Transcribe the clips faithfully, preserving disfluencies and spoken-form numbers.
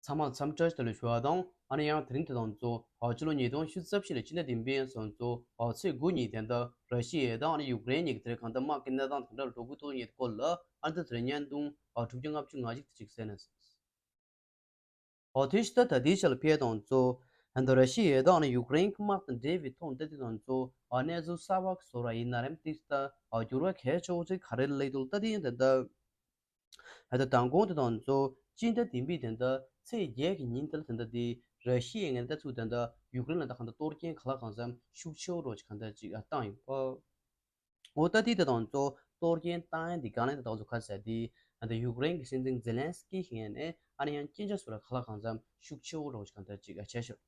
ཚང་མ་འཚམས་འདྲི་བཀྲ་ཤིས་བདེ་ལེགས་ཞུ་བ་དང་། ཨ་ནི་ཡང་དེ་རིང་དེ་དང་གཙོ་བོ་ཕྱི་ལོ་ཉིས་སྟོང་ཉི་ཤུ་རྩ་བཞི་ལོའི་སྤྱི་ཟླ་བདུན་པའི་ཚེས་གཙོ་བོ་ཚེས་དགུ་ཉིན་དེ་འདྲ་ར་ཤི་ཡ་དང་ཨ་ནི་ཡུཀ་རེན་གཉིས་ཀྱི་དེར་གང་ལྟར་དམག་གི་གནས་སྟངས་དེ་འདྲ་འགྲོ་གི་འདུག་ཉིད་སྐོར་ལ། ཨ་ནི་ད་དེ་རིང་བརྙན་ཐུང་ཨ་དྲུག་བརྒྱ་ལྔ་བཅུ་ང་གཅིག་དེ་ཅིག་གསན་ན། ཨོ་དེ་ཕྱི་ཟླ་ད་ལྟའི་ཆར་ལ་ཕེབས་དང་གཙོ་ཨ་ནི་ར་ཤི་ཡ་དང་ཨ་ནི་ཡུཀ་རེན་གྱི་དམག་དང་འབྲེལ་བའི་ཐོག་ད་དེ་དང་གཙོ་ཨ་གནས་ཚུལ་གསར་པ་བཟོ་ར་ཡིན་ན་རེམ་ཏིག་ད་ཨ་འགྱུར་བ་གལ་ཆེ་བོ་ཅིག་ག་རེ་སླེབས་འདུག་ད་དེ་ཡིན་ད་ད། ད་ལྟ་མདང་དགོང་དེ་དང་གཙོ་སྤྱི་ཟླ་བདུན་པའི་དེ་འདྲ་ཚེས་བརྒྱད་ཀྱི་ཉིན་དེ་ལ་དེ་འདྲ་དེ་ར་ཤི་ཡའི་ངན་ད་ཚུགས་དེ་འདྲ་ཡུཀ་རེན་ལ་ད་གང་ལྟར་གཏོར་སྐྱོན་ག་ལ་གང་འཚམ་ཤུགས་ཆེ་བོ་རོ་ཅིག་གང་ལྟར་ཅིག་བཏང་ཡོད་པ། འོ་ད་དེ་དེ་དང་གཙོ་གཏོར་སྐྱོན་བཏང་ཡ་དེ་གང་ལ་དེ་དང་གཙོ་ག་ཟེར་དེ་ད་ལྟ་ཡུཀ་རེན་གྱི་སྲིད་འཛིན་ཛེ་ལན་སི་ཀི་ཞིག་ཡིན་ནས་ཨ་ནི་ཡང་སྐྱོན་ཆ་སུ་ར་ག་ལ་གང་འཚམ་ཤུགས་ཆེ་བོ་རོ་ཅིག་གང་ལྟར་ཅིག་བྱས་ཤོར།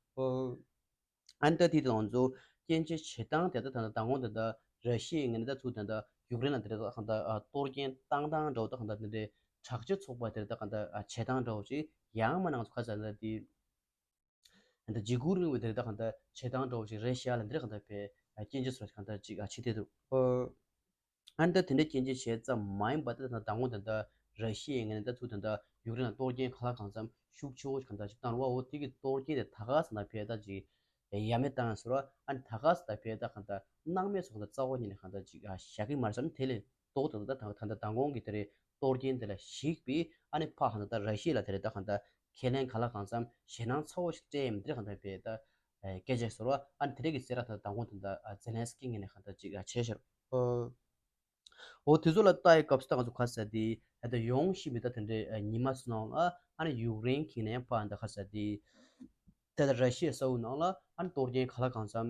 ཨ་ནི་ད་དེ་དང་གཙོ་སྐྱོན་བརྗོད་བྱེད་སྟངས་དེ་ད་ད་ལྟ་དང་པོ་དེ་ད་ར་ཤི་ཡའི་ངོས་ནས་ད་ཚུར་དེ་ད་ཡུཀ་རེན་ལ་དེ་རེད་ད་གང་ལྟར་གཏོར་སྐྱོན་བཏང་སྟངས་འདྲ་བོ་ད་གང་ལྟར་དེ་འདྲའི་དྲག་སྤྱོད་ཚོགས་པ་དེ་རེད་ད་གང་ལྟར་བྱེད་སྟངས་འདྲ་བོ་ཞིག་ཡང་མ་ནང་ཚོ་ཁ་ཚ་ད་དེ་ད་འཇིགས་སྐུལ་རིང་བའི་དེ་རེད་ད་གང་ལྟར་བྱེད་སྟངས་འདྲ་བོ་ཞིག་རེད་ཤག་ལ་འདི་རེད་གང་ལྟར་བས་སྐྱོན་བརྗོད་སོགས་གང་ལྟར་ཅིག་བྱེད་དེ་འདུག་ཨ་ནི་ད་དེ་འདྲའི་སྐྱོན་བརྗོད་བྱས་ཙམ་མ་ཡིན་པ་ད་ད་དང་པོ་ད་ད་ར་ཤི་ཡའི་ངོས་ནས་ད་ཚུར་ད་ད་ཡུཀ་རེན་ལ་གཏོར་སྐྱོན་ག་ལ་གང་འཚམ་ཤུགས་ཆེ་བོ་གང་ལྟར་ཅིག་བཏང་རུང་བ། འོ་དེ་གི་གཏོར་སྐྱོན་དེ་ད་ག་ས་ན་བས་ད་ཅིག་ཡ་མེད་བཏང་ཡ་སོ་ར། ཨ་ནི་ད་ག་ས་ད་བས་ད་གང་ལྟར་སྣང་མེད་སོགས་གང་ལྟར་རྩ་བ་ཉིད་ནས་གང་ལྟར་ཅིག་བཞག་གི་མ་རེད་བསམ། དེ་ལས་ལྡོག་ད་ད་ད་ད་ད་དང་གོང་གི་དེ་རེད་གཏོར་སྐྱོན་དེ་ལ་གཞིགས་པའི་ཨ་ནི་ཕ་གང་ལྟར་ད་ར་ཤི་ཡ་ལ་དེ་རེད་ད་གང་ལྟར་ཁས་ལེན་ག་ལ་གང་འཚམ་ཞེད་སྣང་ཚ་བོ་ཞིག་སྤྲད་ཡིན་དེ་རེད་གང་ལྟར་བས་ད། སྐད་ཆ་ཟེར་བ་ཨ་ནི་དེ་རིགས་ཀྱི་གསལ་བསྒྲགས་དང་དང་པོ་དེ་འདྲ་ཛེ་ལན་སི་ཀི་ངོས་ནས་གང་ལྟར་ཅིག་བྱས་ཤར། འོ་དེ་ཚོ་ལ་ལྟ་ཡི་སྐབས་སུ་ད་ང་ཚོ་ཁ་ས་དེ་ད་ཡོང་བཞིན་པའི་ད་དེ་འདྲའི་ཉི་མ་ཚོ་ནང་ལ་ཨ་ནི་ཡུཀ་རེན་གྱི་ནས་ཕ་འདི་ཁ་ས་དེ་ད་ད་ར་ཤི་ཡའི་ས་ཁུལ་ནང་ལ་ཨ་ནི་གཏོར་སྐྱོན་ག་ལ་གང་འཚམ་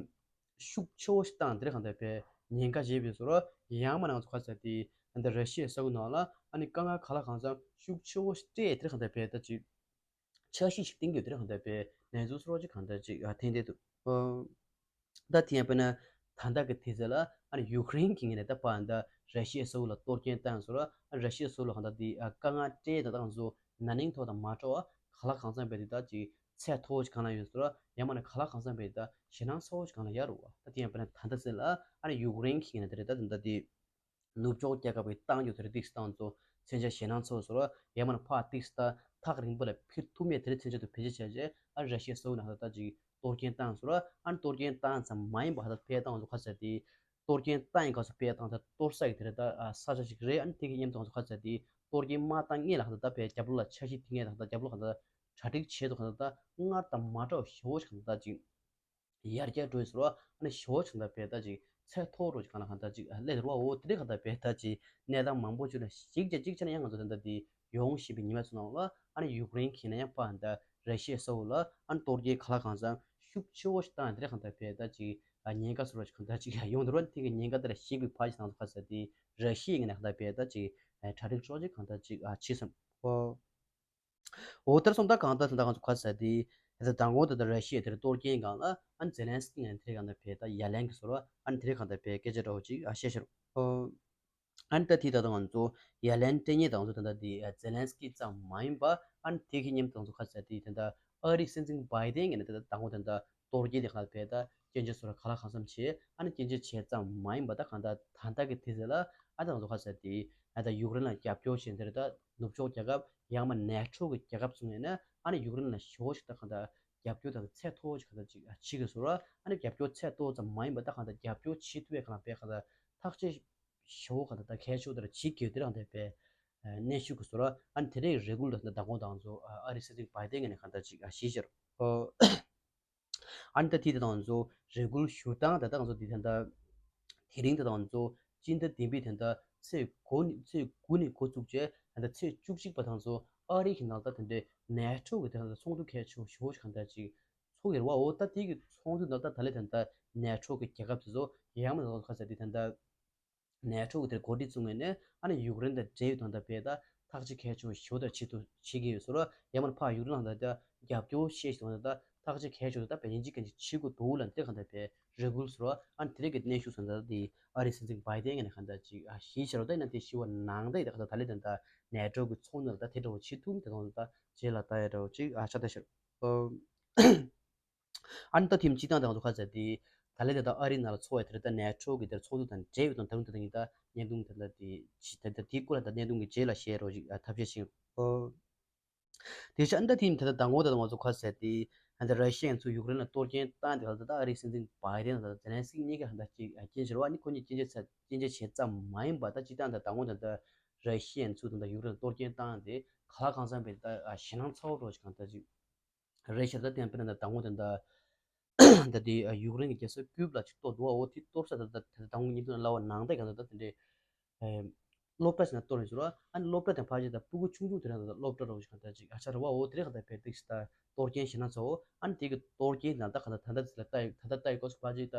ཤུགས་ཆེ་བོ་ཞིག་བཏང་དེ་རིགས་གང་ལྟར་བས་ཉེན་ཁ་བྱས་པའི་བཟོ་ར། ཡང་མ་ནང་ཚོ་ཁ་ས་དེ་ད་ར་ཤི་ཡའི་ས་ཁུལ་ནང་ལ་ཨ་ནི་དཀའ་ངལ་ག་ལ་གང་འཚམ་ཤུགས་ཆེ་བོ་ཞིག་སྤྲད་དེ་རིགས་གང་ལྟར་བས་ད་ཅིག་འཆར་གཞི་ཞིག་བཏིང་དགོས་དེ་རིང་གང་ལྟར་བས་གནས་ཚུལ་སོགས་ཀྱི་གང་ལྟར་ཅིག་ཐེངས་དེ་འདུག་ད་ཐེངས་དཔེར་ན་ད་ལྟ་གི་དུས་ཚོད་ལ་ཨ་ནི་ཡུཀ་རེན་གྱི་ངོས་ནས་ད་ཕར་ད་ར་ཤི་ཡའི་ས་ཁུལ་ལ་གཏོར་སྐྱོན་བཏང་སོང་ར། ཨ་ནི་ར་ཤི་ཡའི་ས་ཁུལ་ལ་གང་ལྟར་དེ་དཀའ་ངལ་སྤྲད་ད་ང་ཚོ་ན་ནིང་ཐོག་དང་མ་འཕྲོ་བ་ག་ལ་གང་འཚམ་བས་དེ་ད་ཅིག་ཚད་མཐོ་བོ་ཞིག་གང་ལ་ཡོད་སོང་ར། ཡང་མ་ན་ག་ལ་གང་འཚམ་བས་ད་ཞེད་སྣང་ཚ་བོ་ཞིག་གང་ལ་ཡོད་རུང་བ། ད་དེ་ཡང་དཔེར་ན་ད་ལྟ་ཟེར་ལ་ཨ་ནི་ཡུཀ་རེན་གྱི་ངོས་ནས་དེ་རེད་ད་དེ་ད་དེ། ནུབ་ཕྱོགས་རྒྱལ་ཁབ་ཀྱི་ཏང་རྒྱུ་དེར་ཏིག་སྟངས་ཚོ་མཚོན་ཆ་ཞེད་སྣང་ཚོ་ཟོར་ཡ་མ་ན་ཕ་ཏིག་སྟ་ཐག་རིང་པོ་ལ་འཕུར་ཐུབ་མེད་དེར་མཚོན་ཆ་དུ་བེད་སྤྱོད་བྱས་རྗེས་ཨ་ར་ཤི་ཡའི་ས་ཁུལ་ནང་ད་ལྟ་ཅིག་གཏོར་སྐྱོན་བཏང་ཟོར། ཨ་ནི་གཏོར་སྐྱོན་བཏང་ཙམ་མ་ཡིན་པ་ཧ་ད་ཕེ་བཏང་ཚོ་ཁ་ཟེར་ཏེ་གཏོར་སྐྱོན་བཏང་ཡིན་ག་ཚོ་ཕེ་བཏང་ད་གཏོར་ས་ཡི་དེ་རེད་ད་ས་ཆ་ཞིག་རེད། ཨ་ནི་དེ་གི་མཉམ་དུ་ཚོ་ཁ་ཟེར་ཏེ་གཏོར་སྐྱོན་མ་བཏང་སྔས་ལ་ཧ་ད་ད་ཕེ་རྒྱབ་ལོགས་ལ་འཆར་གཞི་དེ་སྔས་ད་ཧ་ད་རྒྱབ་ལོགས་ཧ་ད་གྲ་སྒྲིག་བྱས་ཚོ་ཁ་ད་ད་སྔར་དང་མ་འདྲ་བ་ཞེ་བོ་ཞིག་ཧ་ད་ད་ཅིག་ཡར་རྒྱས་འགྲོ་ཡི་ཟེར་བ། ཨ་ནི་ཞོ་ཆང་དང་བེ་ད་ཅིག་ཚད་མཐོ་རུ་ཅིག་གང་ལ་གང་ལྟར་ཅིག་སླེབས་ཟེར་བ། འོ་དེ་འདྲའི་གང་ལྟར་བེ་ད་ཅིག་གནས་སྟངས་མང་པོ་ཅིག་ལ་ཞིག་ཅིག་ཅིག་ཆ་ན་ཡང་ང་ཚོ་དེ་འདྲ་དེ་ཡོང་བཞིན་པའི་ཉི་མ་ཚོ་ནང་ལ་ཨ་ནི་ཡུཀ་རེན་གྱི་ན་ཡང་ཕ་འདི་ར་ཤི་ཡའི་ས་ཁུལ་ལ་ཨ་ནི་གཏོར་རྒྱལ་ག་ལ་གང་འཚམ་ཤུགས་ཆེ་བོ་ཞིག་བཏང་དེ་འདྲའི་གང་ལྟར་བེ་ད་ཅིག་ཉེན་ཁ་ཟེར་བ་ཅིག་གང་ལྟར་ཅིག་ཡོང་དུས་ར་དེ་གི་ཉེན་ཁ་དེ་ལ་ཞིག་པའི་ཕ་ཅིག་ནང་ཚོ་ཁ་ཟེར་དེ་ར་ཤི་ཡའི་ངོས་ནས་གང་ལྟར་བེ་ད་ཅིག་གྲ་སྒྲིག་ཆོག་ཅིག་གང་ལྟར་ཅིག་ཕྱིས་སམ། འོ་དེར་སོང་ད་གང་ལྟར་ད་ལྟ་ང་ཚོ་ག་ས་དེ་དེ་ལྟར་མདང་དགོང་དེ་ལྟར་ར་ཤི་ཡ་དེར་གཏོར་སྐྱོན་སྒང་ལ་ཨ་ནི་ཛེ་ལན་སི་ཀི་ངན་དེ་གང་ལྟར་བས་ད་ཡ་ལན་གྱི་ཟོར་བ་ཨ་ནི་དེ་རེད་གང་ལྟར་བས་སྐད་ཆ་འདྲ་བོ་ཅིག་ཨ་བཤད་ཤར། ཨ་ནི་ད་དེ་ད་ལྟ་ང་ཚོ་ཡ་ལན་སྤྲད་མཁན་དང་ཚོ་ད་ལྟ་དེ་ཛེ་ལན་སི་ཀི་ཙམ་མ་ཡིན་པ་ཨ་ནི་དེ་གི་མཉམ་དང་ཚོ་ག་ས་དེ་དེ་ལྟར་ཨ་རིའི་སྲིད་འཛིན་བྷའི་ཏན་ངན་དེ་ལྟར་མདང་དགོང་དེ་ལྟར་གཏོར་སྐྱོན་དེ་གང་ལྟར་བས་ད་སྐྱོན་བརྗོད་ཟོར་བ་ག་ལ་གང་འཚམ་བྱས། ཨ་ནི་སྐྱོན་བརྗོད་བྱས་ཙམ་མ་ཡིན་པ་ད་གང་ལྟར་ད་ལྟ་གི་དེ་ཚེ་ལ་ཨ་ད་ང་ཚོ་ག་ས་དེ། ཨ་ད་ཡུཀ་རེན་ལ་རྒྱབ་སྐྱོར་བྱེད་འདིར་ད་ནུབ་ཕྱོགས་རྒྱལ་ཁབ་ཡང་མ་ནེ་ཊོ་གི་རྒྱལ་ཁབ་ཚོ་ངོས་ནས་ཨ་ནི་ཡུཀ་རེན་ལ་ཞོ་ཞིག་ད་གང་ད་རྒྱབ་སྐྱོར་ད་ཚད་མཐོ་ཞིག་གང་ད་ཅིག་ཨ་བྱེད་དགོས་ཟེར་བ། ཨ་ནི་རྒྱབ་སྐྱོར་ཚད་མཐོ་ཙམ་མ་ཡིན་པ་ད་གང་ད་རྒྱབ་སྐྱོར་བྱེད་ཐུབ་པའི་གང་ལ་བས་གང་ད་ཐག་གཅོད་ཞོ་གང་ད་ད་གལ་ཆེ་བོ་དེར་བྱེད་དགོས་དེ་རང་དེ་བས་གནས་ཤུགས་གི་ཟེར་བ། ཨ་ནི་དེ་རིང་རེ་སྐུལ་ད་ད་དགོང་དང་ཚོ་ཨ་རི་སྲིད་འཛིན་བྷའི་ཏན་ངོས་ནས་གང་ད་ཅིག་ཨ་ཞུས་ཤར། ཨ་ནི་ད་དེ་དེ་དང་ཚོ་རེ་སྐུལ་ཞུ་སྟངས་ད་ལྟ་ང་ཚོ་དེ་ད་ལྟ་དེ་རིང་དེ་དང་ཚོ་སྤྱི་ཟླ་བདུན་པའི་དེ་ད་ཚེས་དགུ་ནས་ཚེས་དགུ་ནས་འགོ་བཙུགས་བྱས་ད་ལྟ་ཚེས་བཅུ་གཅིག་པ་དང་ཚོ་ཨ་རི་གི་ནང་ལ་ད་དེ་འདྲའི་ནེ་ཊོ་གི་དེ་ད་ལྟ་ཚོགས་འདུ་གལ་ཆེ་བོ་ཞེ་པོ་ཞིག་གང་ལྟར་ཅིག་ཚོགས་ཡོད་རེད་བ། འོ་ད་དེ་གི་ཚོགས་འདུ་ནང་ལ་ད་ད་ལས་དེ་ད་ནེ་ཊོ་གི་རྒྱལ་ཁབ་དེ་ཚོ་ཡང་མ་ནང་ལ་ཁ་ས་དེ་ད་ལྟ། ནེ་ཊོ་གི་དེར་འགོ་ཁྲིད་ཚོ་ངོས་ནས་ཨ་ནི་ཡུཀ་རེན་དང་འབྲེལ་ཡོད་དང་ད་བས་ད་ཐག་གཅོད་གལ་ཆེ་བ་ཞེ་པོ་དང་ཆེད་དུ་བྱེད་ཀྱི་ཡོད་ཟེར་བ། ཡང་མིན་ཕར་ཡུཀ་རེན་ལ་ད་ད་རྒྱབ་སྐྱོར་བཤད་ཞིག་དང་ད་ཐག་གཅོད་གལ་ཆེ་བ་ད་བས་ཡིན་གཅིག་མིན་གཅིག་བྱེད་དགོས་འདུག་ལ་འདིར་གང་ད་བས་རེ་སྐུལ་ཟེར་བ། ཨ་ནི་དེ་རིགས་ཀྱི་གནས་ཤུགས་སུ་ད་ད་དེ་ཨ་རིའི་སྲིད་འཛིན་བྷའི་ཏན་ངོས་ནས་གང་ད་ཅིག་ཨ་ཞུས་ཤར་བ། ད་ཡིན་ན་དེ་ཞུ་བ་ནང་ད་ཡི་ད་གང་ད་ད་ལས་ད་ད་ནེ་ཊོ་གི་ཚོགས་འདུ་ལ་ད་དེ་འདྲ་བོ་བྱེད་ཐུབ་མི་དེ་དང་ད་རྗེས་ལ་ད་ཡ་འདྲ་བོ་ཅིག་ཨ་ཆ་ད་ཤར། ཨ་ནི་ད་ཐེངས་སྤྱི་བཏང་དང་ང་ཚོ་ཁ་ཟེར་དེ་ད་ལས་དེ་དག་ཨ་རིའི་ནང་ལ་འཚོགས་པའི་དེར་ད་ནེ་ཊོ་གི་དེར་ཚོགས་འདུ་དང་འབྲེལ་ཡོད་དང་ད་རུང་དེ་དག་ཡིན་ད་བརྙན་ཐུང་དེ་ལ་དེ་ཇི་ད་ད་དེའི་སྐོར་ལ་ད་བརྙན་ཐུང་གི་རྗེས་ལ་བཤད་རོགས་ཞིག་ཨ་ཐབས་ཤེས་ཤིག་ཨོ། དེ་ཆ་ཨ་ནི་ད་ཐེངས་དེ་ད་དང་པོ་ད་ང་ཚོ་ཁ་ཟེར་ཏེ་ཨ་ནི་ད་ར་ཤི་ཡ་ཚོ་ཡུཀ་རེན་ལ་གཏོར་སྐྱོན་བཏང་དེ་ག་ད་ད་ཨ་རིའི་སྲིད་འཛིན་བྷའི་ཌེན་དང་ཛེ་ལན་སི་ཀི་གཉིས་ཀ་ཧ་ད་ཅིག་རྐྱེན་བྱེད་ར་བ་ནི་ཁོ་གཉིས་རྐྱེན་བྱེད་ཚ་རྐྱེན་བྱེད་བྱེད་ཙམ་མ་ཡིན་པ་ད་སྤྱིར་བཏང་ད་དང་པོ་ད་ད་ར་ཤི་ཡ་ཚོ་ད་ད་ཡུཀ་རེན་ལ་གཏོར་སྐྱོན་བཏང་དེ་ག་ལ་གང་འཚམ་པའི་ད་ཞེད་སྣང་ཚ་བོ་རོ་ཞིག་གང་ད་ཅིག་རེད་ཤག་ད་དེ་ཡང་དཔེར་ན་ད་དང་པོ་དེ་འདྲ་ད་དེ་ཡུཀ་རེན་གྱི་རྒྱལ་ས་ཀིབ་ལ་ཅིག་གཏོར་འདུག་བ། འོ་དེ་གཏོར་ས་ད་ད་དེ་དང་པོ་ཉིན་ཐོ་ལ་བ་ནང་ད་ག་ད་ད་དེ་འདྲའི་སློབ་གྲྭ་ཞིག་ན་གཏོར་ནས་ཟེར་བ། ཨ་ནི་སློབ་གྲྭ་དང་ཕལ་ཆེར་ད་སྤུ་གུ་ཆུང་ཆུང་དེ་རང་ད་ད་སློབ་གྲྭ་རོ་ཞིག་ག་ད་ཅིག་ཨ་ཆ་རེད་བ། འོ་དེ་རེད་ག་ད་བས་ཏིག་ཞིག་ད་གཏོར་སྐྱོན་ཞེད་སྣང་ཚ་བོ། ཨ་ནི་དེ་གི་གཏོར་སྐྱོན་ད་ད་ག་ད་ད་ད་ད་ད་ད་ད་ཡི་གོ་སུ་ཕལ་ཆེར་ད་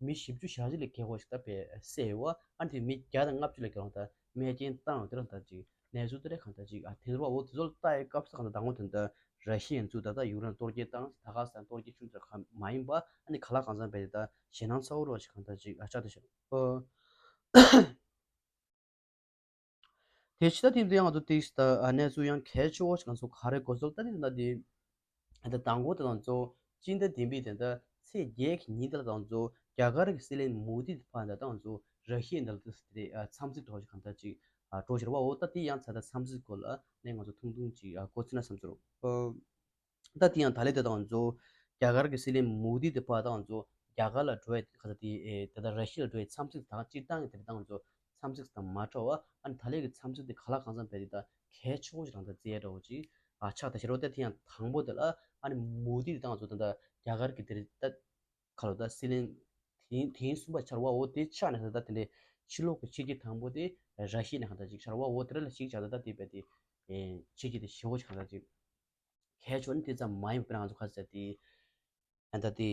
མི་བཞི་བཅུ་ཞེ་གཅིག་ལས་བརྒལ་བ་ཞིག་ད་བས་བསད་ཡོད་བ། ཨ་ནི་དེ་མི་བརྒྱ་དང་ལྔ་བཅུ་ལས་བརྒལ་བ་ད་རྨས་སྐྱོན་བཏང་ཡོད་དེ་རང་ད་ཅིག་གནས་ཚུལ་དེ་རེད་གང་ལྟར་ཅིག་ཨ་དེ་འདྲ་བ། འོ་དེ་ཚོ་ལ་ལྟ་ཡི་སྐབས་སུ་གང་ལྟར་དང་པོ་དེ་འདྲ་ར་ཤི་ཡ་ཚོས་ད་ལྟ་ཡུཀ་རེན་གཏོར་སྐྱོན་བཏང་ད་ག་ས་གཏོར་སྐྱོན་ཆུང་ཙག་གང་མ་ཡིན་པ་ཨ་ནི་ག་ལ་གང་འཚམ་བས་དེ་ད་ཞེད་སྣང་ཚ་བོ་རོ་ཞིག་གང་ལྟར་ཅིག་ཨ་ཆགས་བསྡད་ཤག་ཨོ། དེ་ཕྱི་ད་དེ་འདྲ་ཡང་ང་ཚོ་ཏིག་ད་ཨ་གནས་ཚུལ་ཡང་གལ་ཆེ་བོ་ཞིག་ང་ཚོ་ག་རེ་གོ་ཚོད་ད་དེ་ད་དེ། ད་དང་པོ་དེ་དང་ཚོ་སྤྱི་ཟླ་བདུན་པའི་དེ་ད་ཚེས་བརྒྱད་ཀྱི་ཉིན་དེ་ལ་དང་ཚོ་རྒྱ་གར་གྱི་སྲིད་བློན་མོ་དི་དེ་ཕར་ད་དང་ཚོ་ར་ཤི་ཡའི་འདི་ལ་དེ་འཚམས་གཟིགས་འགྲོ་ཞིག་གང་ལྟར་ཅིག་འགྲོ་ཞིག་རེད་བ། འོ་ད་དེ་ཡང་ཚ་ད་འཚམས་གཟིགས་སྐོར་ལ་ནས་ང་ཚོ་ཐུང་ཐུང་ཅིག་གོ་ཚིག་ན་བསམ་ཚོར། ད་དེ་ཡང་ད་ལས་དེ་དང་ཚོ་རྒྱ་གར་གྱི་སྲིད་བློན་མོ་དི་དེ་ཕར་དང་ཚོ་རྒྱ་གར་ལ་འགྲོ་བའི་ག་ད་དེ་ད་ད་ར་ཤི་ཡ་ལ་འགྲོ་བའི་འཚམས་གཟིགས་དང་སྤྱིར་བཏང་གི་དེ་དང་ཚོ་འཚམས་གཟིགས་དང་མ་འདྲ་བ། ཨ་ནི་ད་ལས་ཀྱི་འཚམས་གཟིགས་དེ་ག་ལ་གང་འཚམ་བས་དེ་ད་གལ་ཆེ་བོ་ཞིག་རང་ད་བརྩི་ཡ་འདྲ་བོ་ཅིག་ཨ་ཆགས་ད་ཤེར་བ། ད་དེ་ཡང་དང་པོ་དེ་ལ་ཨ་ནི་མོ་དི་དེ་དང་ཚོ་ད་ད་རྒྱ་གར་གྱི་དེ་རེད་ད་ཁ་ལོ་ད་སྲིད་བློན་དེ་དེ་གསུམ་པ་ཆགས་རེད་བ། འོ་དེ་ཆགས་ནས་ད་ད་དེ་འདྲའི་ཕྱི་ལོགས་ཀྱི་ཕྱི་རྒྱལ་དང་པོ་དེ་ར་ཤི་ཡ་ནས་གང་ད་ཅིག་ཆགས་རེད་བ། འོ་དེ་ར་ལ་ཞིག་ཆགས་ད་ད་དེ་བས་དེ་ཕྱི་རྒྱལ་དེ་ཞི་བོ་ཞིག་གང་ད་ཅིག་གལ་ཆེ་བ་ནི་དེ་ཙམ་མ་ཡིན་པ་དཔེར་ན་ང་ཚོ་ཁ་ཟེར་དེ། ད་དེ་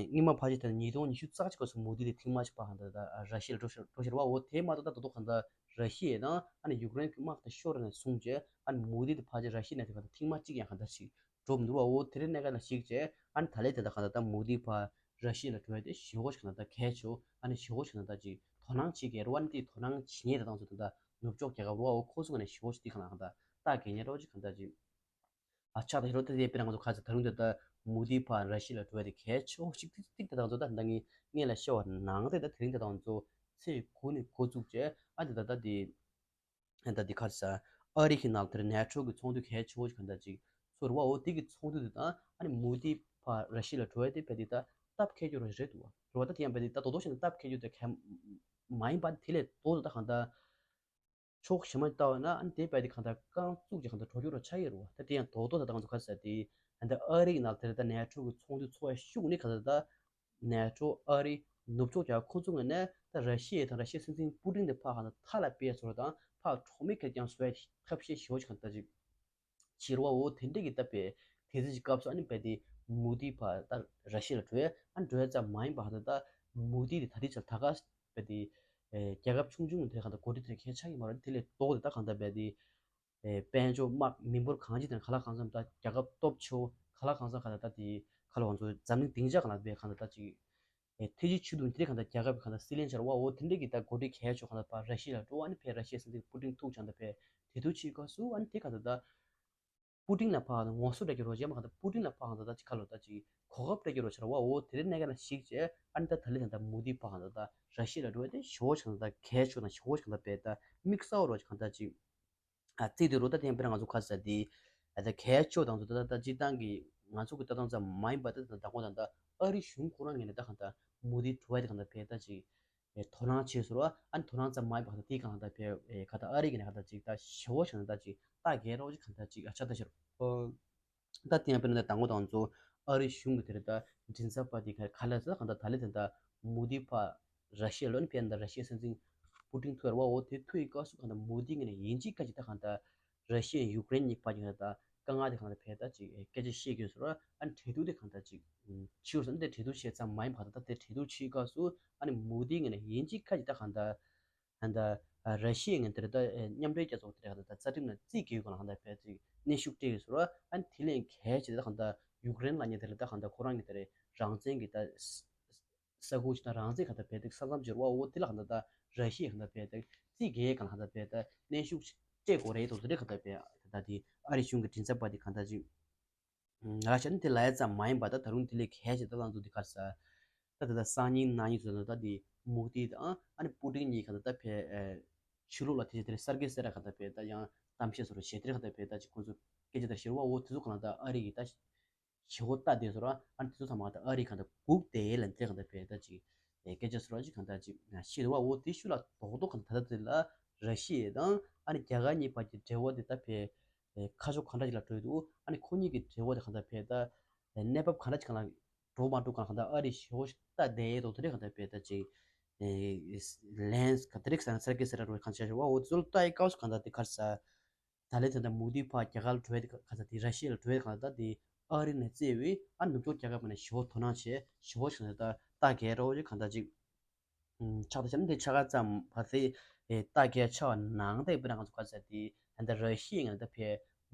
སྔོན་མ་ཕལ་ཆེར་ད་ཉིས་སྟོང་ཉི་ཤུ་རྩ་གཅིག་སྐབས་སུ་མོ་དི་དེ་ཐེངས་མ་གཅིག་ཕར་གང་ད་ད་ར་ཤི་ཡ་ལ་འགྲོ་ཤར་འགྲོ་ཤར་བ། འོ་དེ་མ་གཏོགས་ད་ད་དུང་གང་ད་ར་ཤི་ཡ་དང་ཨ་ནི་ཡུཀ་རེན་གྱི་དམག་དེ་ཤོར་ནས་བཟུང་རྗེས་ཨ་ནི་མོ་དི་དེ་ཕལ་ཆེར་ར་ཤི་ཡ་ནས་དེ་གང་ད་ཐེངས་མ་གཅིག་ཡང་གང་ད་ཞིག་འགྲོ་མི་འདུག་བ། འོ་དེ་རིང་གནད་འགག་ལ་ཞིག་བྱས་ཨ་ནི་ད་ལས་དེ་ད་གང་ད་ད་མོ་དི་ཕར་ར་ཤི་ཡ་ལ་འགྲོ་ཡ་དེ་ཞི་བོ་ཞིག་གང་ད་ད་གལ་ཆེ། ཨ་ནི་ཞི་བོ་ཞིག་གང་ད་ཅིག་དོ་སྣང་བྱེད་ཀྱི་རེད་བ། ཨ་ནི་དེ་དོ་སྣང་བྱེད་མཁན་དེ་དང་ཚོ་ད་ད་ནུབ་ཕྱོགས་རྒྱལ་ཁབ་རེད་བ། འོ་ཁོ་ཚོ་ག་ནས་ཞི་བོ་ཞིག་དེ་གང་ད་གང་ད་ལྟ་གལ་ཉེ་རོགས་ཅིག་གང་ད་ཅིག་ཨ་ཆགས་ད་ཤེར་བ། ད་དེ་དཔེར་ན་ང་ཚོ་ཁ་ཚ་ད་རུང་དེ་ད་མོ་དི་ཕར་ར་ཤི་ཡ་ལ་འགྲོ་བ་དེ་གལ་ཆེ་བོ་ཞིག་ཏིག་ཏིག་དེ་དང་ཚོ་ད་ད་ངས་སྔོན་ལ་བཤད་པ་ནང་དེ་ད་དེ་རིང་དེ་དང་ཚོ་ཚེས་དགུ་ནས་འགོ་བཙུགས་བྱས་ཨ་དེ་ད་ད་དེ་ད་དེ་ཁ་ཚ་ཨ་རི་གི་ནང་དེར་ནེ་ཊོ་གི་ཚོགས་འདུ་གལ་ཆེ་བོ་ཞིག་གང་ད་ཅིག་ཚོར་བ། འོ་དེ་གི་ཚོགས་འདུ་དེ་དང་ཨ་ནི་མོ་དི་ཕར་ར་ཤི་ཡ་ལ་འགྲོ་བ་དེ་བས་དེ་ད་སྟབས་འཁེལ་རྒྱུ་རེད་འདུག་བ། རེད་བ། ད་དེ་ཡང་བས་དེ་ད་དོ་དོ་ཞིག་ན་སྟབས་འཁེལ་རྒྱུ་དེ་གལ་མ་ཡིན་པ་དེ་ལས་དོ་དོ་ད་གང་ད་ཕྱོགས་གཞན་མ་ལྟ་བ་ན་ཨ་ནི་དེ་བས་དེ་གང་ལྟར་རྐང་བཙུགས་ཀྱི་གང་ལྟར་འགྲོ་རྒྱུ་ར་ཆགས་ཡོད་རེད་བ། ད་དེ་ཡང་རྡོག་རྡོག་ད་ལྟ་ང་ཚོ་ག་ཟེར་དེ་ཨ་ནི་ཨ་རི་ཡི་ནང་དེར་ད་ནེ་ཊོ་གི་ཚོགས་འདུ་ཚོགས་ཡ་ཤུགས་ནི་ག་ཟེར་ད་ནེ་ཊོ་ཨ་རི་ནུབ་ཕྱོགས་ཀྱི་ཁོ་ཚོ་ངོས་ནས་ད་ར་ཤི་ཡ་དང་ར་ཤི་ཡའི་སྲིད་འཛིན་པུ་ཏིན་དེ་ཕར་གང་ལྟར་མཐའ་ལ་སྤེལ་ཚོར་དང་ཕར་གྲོགས་མེད་ཁེར་རྐྱང་བཟོ་ཡ་ཐབས་ཤེས་ཞེ་པོ་ཞིག་གང་ལྟར་ཅིག་ཕྱིར་བ། འོ་དེ་འདྲས་ཀྱི་ད་པའི་དེ་ཚོ་ཞིག་སྐབས་སུ་ཨ་ནི་བས་དེ་མོ་དི་ཕར་ད་ར་ཤི་ཡ་ལ་འགྲོ་ཡ་ཨ་ནི་འགྲོ་ཡ་ཙམ་མ་ཡིན་པ་ཧ་ད་ད་མོ་དི་དེ་ད་དེ་ཆར་ད་ག་བས་དེ་རྒྱལ་ཁབ་ཆུང་ཆུང་དེ་གང་ལྟར་འགོ་ཁྲིད་དེ་གལ་ཆགས་ཀྱི་མ་རེད། དེ་ལས་ལྡོག་དེ་ད་གང་ལྟར་བས་དེ་དཔལ་འབྱོར་དམག་མི་འབོར་གང་ཅི་དེ་ག་ལ་གང་འཚམ་ད་རྒྱལ་ཁབ་སྟོབས་ཆེ་བོ་ག་ལ་གང་འཚམ་ག་ད་ད་དེ་ག་ལ་ང་ཚོ་འཛམ་གླིང་སྡིངས་ཆ་གང་ལ་བས་གང་ལ་ད་ཅིག་ཐེ་ཇི་ཆུ་དུང་དེ་གང་ལྟར་རྒྱལ་ཁབ་གང་ལྟར་སྲིད་བློན་ཆར་བ། འོ་དེ་འདྲས་ཀྱི་ད་འགོ་ཁྲིད་གལ་ཆེ་བོ་གང་ལྟར་ཕར་ར་ཤི་ཡ་ལ་འགྲོ། ཨ་ནི་ཕར་ར་ཤི་ཡའི་སྲིད་འཛིན་པུ་ཏིན་ཐུག་ཆང་ད་ཕར་དེ་ཐུག་ཆེད་སྐབས་སུ་ཨ་ནི་དེ་གང་ལྟར་ད། པུ་ཏིན་ལ་ཕར་ངོ་སོ་སྤྲད་ཀྱི་རོགས་བྱས་མ་གང་ལྟར་པུ་ཏིན་ལ་ཕར་གང་ལྟར་ད་ཅིག་ཁ་ལོ་ད་ཅིག་གོ་སྐབས་སྤྲད་ཀྱི་རོགས་ཆར་བ། འོ་དེ་རིང་གནད་འགག་ལ་གཞིགས་བྱས་ཨ་ནི་ད་ད་ལི་ད་ད་མོ་དི་ཕར་གང་ལྟར་ད་ར་ཤི་ཡ་ལ་འགྲོ་བ་དེ་ཞི་བོ་ཞིག་གང་ལྟར་གལ་ཆེ་དང་ཞི་བོ་ཞིག་གང་ལྟར་བས་ད་དམིགས་བསལ་བ་རོགས་ཅིག་གང་ལྟར་ཅིག་ཨ་རྩིས་དེ་རོ་ད་དེ་ཡང་དཔེར་ན་ང་ཚོ་ཁ་ས་དེ་ཨ་ད་གལ་ཆེ་དང་ཚོ་ད་ད་ད་སྤྱིར་བཏང་གི་ང་ཚོ་གི་ལྟ་སྟངས་ཙམ་མ་ཡིན་པ་ད་ད་ད་གོ་ད་ད་ཨ་རི་གཞུང་ཁོ་རང་ངོས་ནས་ད་གང་ལྟར་མོ་དི་འགྲོ་བ་དེ་གང་ལྟར་བས་ད་ཅིག་ཨེ་དོ་སྣང་བྱས་ཟེར་བ། ཨ་ནི་དོ་སྣང་ཙམ་མ་ཡིན་པ་གང་ལྟར་དེའི་གང་ལྟར་བས་ཨེ་ག་ད་ཨ་རི་གི་ནས་ག་ད་ཅིག་ད་ཞི་བོ་ཞིག་ད་ཅིག་ད་རྒྱལ་རོགས་ཅིག་གང་ལྟར་ཅིག་ཨ་ཆ་ད་ཤར་ཨོ། ད་དེ་ཡང་དཔེར་ན་ད་དང་པོ་དང་ཚོ་ཨ་རི་གཞུང་གི་དེར་ད་མགྲིན་ཚབ་པ་དེ་ག་ག་ལ་ཟེར་གང་ལྟར་ད་ལེ་དེ་ད་མུ་དི་ཕ་ར་ཤི་ཡ་ལོ་ནི་ཕན་ད་ར་ཤི་ཡའི་སྲིད་འཛིན་པུ་ཏིན་ཐུག་ཡོད་རེད་བ། འོ་དེ་ཐུག་ཡི་སྐབས་སུ་གང་ལྟར་མུ་དི་ངོས་ནས་ཡིན་གཅིག་ཁ་གཅིག་ད་གང་ལྟར་ར་ཤི་ཡ་ཡུཀ་རེན་གཉིས་བར་གྱི་གང་ལྟར་དཀའ་ངལ་དེ་གང་ལྟར་ཕན་ད་ཅིག་སྐད་ཆ་བཤད་ཀྱི་ཡོད་ཟེར་བ། ཨ་ནི་གྲོས་བསྡུར་དེ་གང་ལྟར་ཅིག་བྱས་ཡོད་ཟེར། ཨ་ནི་དེ་གྲོས་བསྡུར་བྱས་ཙམ་མ་ཡིན་པར་ད་ལྟ་དེ་གྲོས་བསྡུར་བྱེད་སྐབས་སུ་ཨ་ནི་མུ་དི་ངོས་ནས་ཡིན་གཅིག་ཁ་གཅིག་ད་གང་ལྟར་ད་ལྟ་ར་ཤི་ཡའི་ངོས་དེར་ད་མཉམ་འབྲེལ་རྒྱལ་ཚོགས་དེར་ད་ལྟ་རྩ་ཁྲིམས་ནང་རྩིས་འགེལ་གང་ལ་གང་ལྟར་ཕན་ཅིག་གནོན་ཤུགས་སྤྲད་ཡོད་ཟེར་བ། ཨ་ནི་དེ་ལས་གལ་ཆེ་ད་གང་ལྟར་ཡུཀ་རེན་ལ་ཉེ་དེར་ད་གང་ལྟར་ཁོ་རང་གི་དེར་རང་བཙན་གྱི་ད་ས་ས་ཁུལ་ཅིག་དང་རང་བཙན་གང་ལྟར་ཕན་ཏེ་ས་མཚམས་སྦྱོར་བ། འོ་དེ་ལ་གང་ལྟར་ད་ར་ཤི་ཡའི་གང་ལྟར་ཕན་ཏེ་རྩིས་འགེལ་གང་ལ་གང་ལྟར་ཕན་ཏེ་གནོན་ཤུགས་སྤྲད་དགོས་རེད་དོ། དེ་རེད་གང་ལྟར་ཕན་ད་དེ་ཨ་རི་གཞུང་གི་མགྲིན་ཚབ་པ་དེ་གང་ལྟར་ཅིག་ང་ཤ་ནི་དེ་ལ་ཡ་ཙམ་མ་ཡིན་པ་ད་ད་རུང་དེ་ལས་གལ་ཆེ་ད་ལང་ཚོ་དེ་གར་ས། ད་ད་ད་སང་ཉིན་གནངས་ཉིན་ཚོ་ད་ད་དེ་མུ་དི་དང་ཨ་ནི་པུ་ཏིན་གཉིས་གང་ལྟར་ད་ཕེ་ཨེ་ཕྱི་ལོགས་ལ་དེ་ཆེ་དེ་རེད་གསར་འགོད་གསལ་བསྒྲགས་གང་ལྟར་ཕེ་ད་ཡང་ གཏམ་བཤད་བཟོ་འདྲ་བྱས་དེ་རིང་གང་ལྟར་བས་ད་ཅིག་ཁོང་ཚོ་སྐད་ཆ་དང་བཤད་རོགས་འོ་དེ་ཚོ་གང་ལྟར་ཨ་རི་གི་ད་ཞི་བོ་ལྟ་བསྡད་བཟོ་འདྲ་ཨ་ནི་དེ་ཚོ་ཚང་མ་གང་ལྟར་ཨ་རི་གང་ལྟར་སྒུག་བསྡད་ལ་དེ་རིང་གང་ལྟར་བས་ད་ཅིག་སྐད་ཆ་བཟོ་འདྲ་ཅིག་གང་ལྟར་ཅིག་བཤད་རོགས་འོ་དེ་ཤུལ་ལ་རྡོག་རྡོག་གང་ལྟར་ད་ལྟ་དེ་ལ་ར་ཤི་ཡ་དང་ཨ་ནི་རྒྱ་གར་གཉིས་བར་གྱི་འབྲེལ་བ་དེ་ད་བས་ཁ་ཕྱོགས་གང་འདྲ་ཅིག་ལ་འགྲོ་ཡི་འདུག་ཨ་ནི་ཁོ་གཉིས་ཀྱི་འབྲེལ་བ་དེ་གང་ལྟར་བས་ད། གནས་བབ་གང་འདྲ་ཅིག་གང་ལ་འགྲོ་མ་འགྲོ་གང་གང་ལྟར་ཨ་རི་ཞེ་པོ་ཞིག་ལྟ་བསྡད་ཡས་འདུག་དེ་རིང་གང་ལྟར་བས་ད་ཅིག་ལན་ག་དེ་རིགས་སང་སར་གི་སེ་ར་རོ་གང་ཆ་ཞེས་པ་འོ་ཚོ་ལྟ་ཡི་སྐབས་སུ་གང་ལྟར་དེ་གར་ས་ད་ལས་ད་ལྟ་མུ་དི་ཕ་རྒྱ་གར་ལ་འགྲོ་ཡས་དེ་གང་ལྟར་དེ་ར་ཤི་ཡ་ལ་འགྲོ་ཡས་གང་ལྟར་དེ་ཨ་རི་ནས་བརྩིས་པའི་ཨ་ནུབ་ཕྱོགས་རྒྱལ་ཁབ་ནས་ཞེ་པོ་དོ་སྣང་བྱས་ཞེ་པོ་ཞིག་གང་ལྟར་ལྟ་གས་རོ་ཅིག་གང་ལྟར་ཅིག་ཆགས་ད་ཆ་ནི་དེ་ཆ་ག་ཙམ་བར་དེ་ལྟ་གས་ཆ་བ་ནང་དེ་དཔེར་ན་ང་ཚོ་ག་ས་དེ་ད་ལྟ་ར་ཤི་ཡ་ང་ད་ཕེ་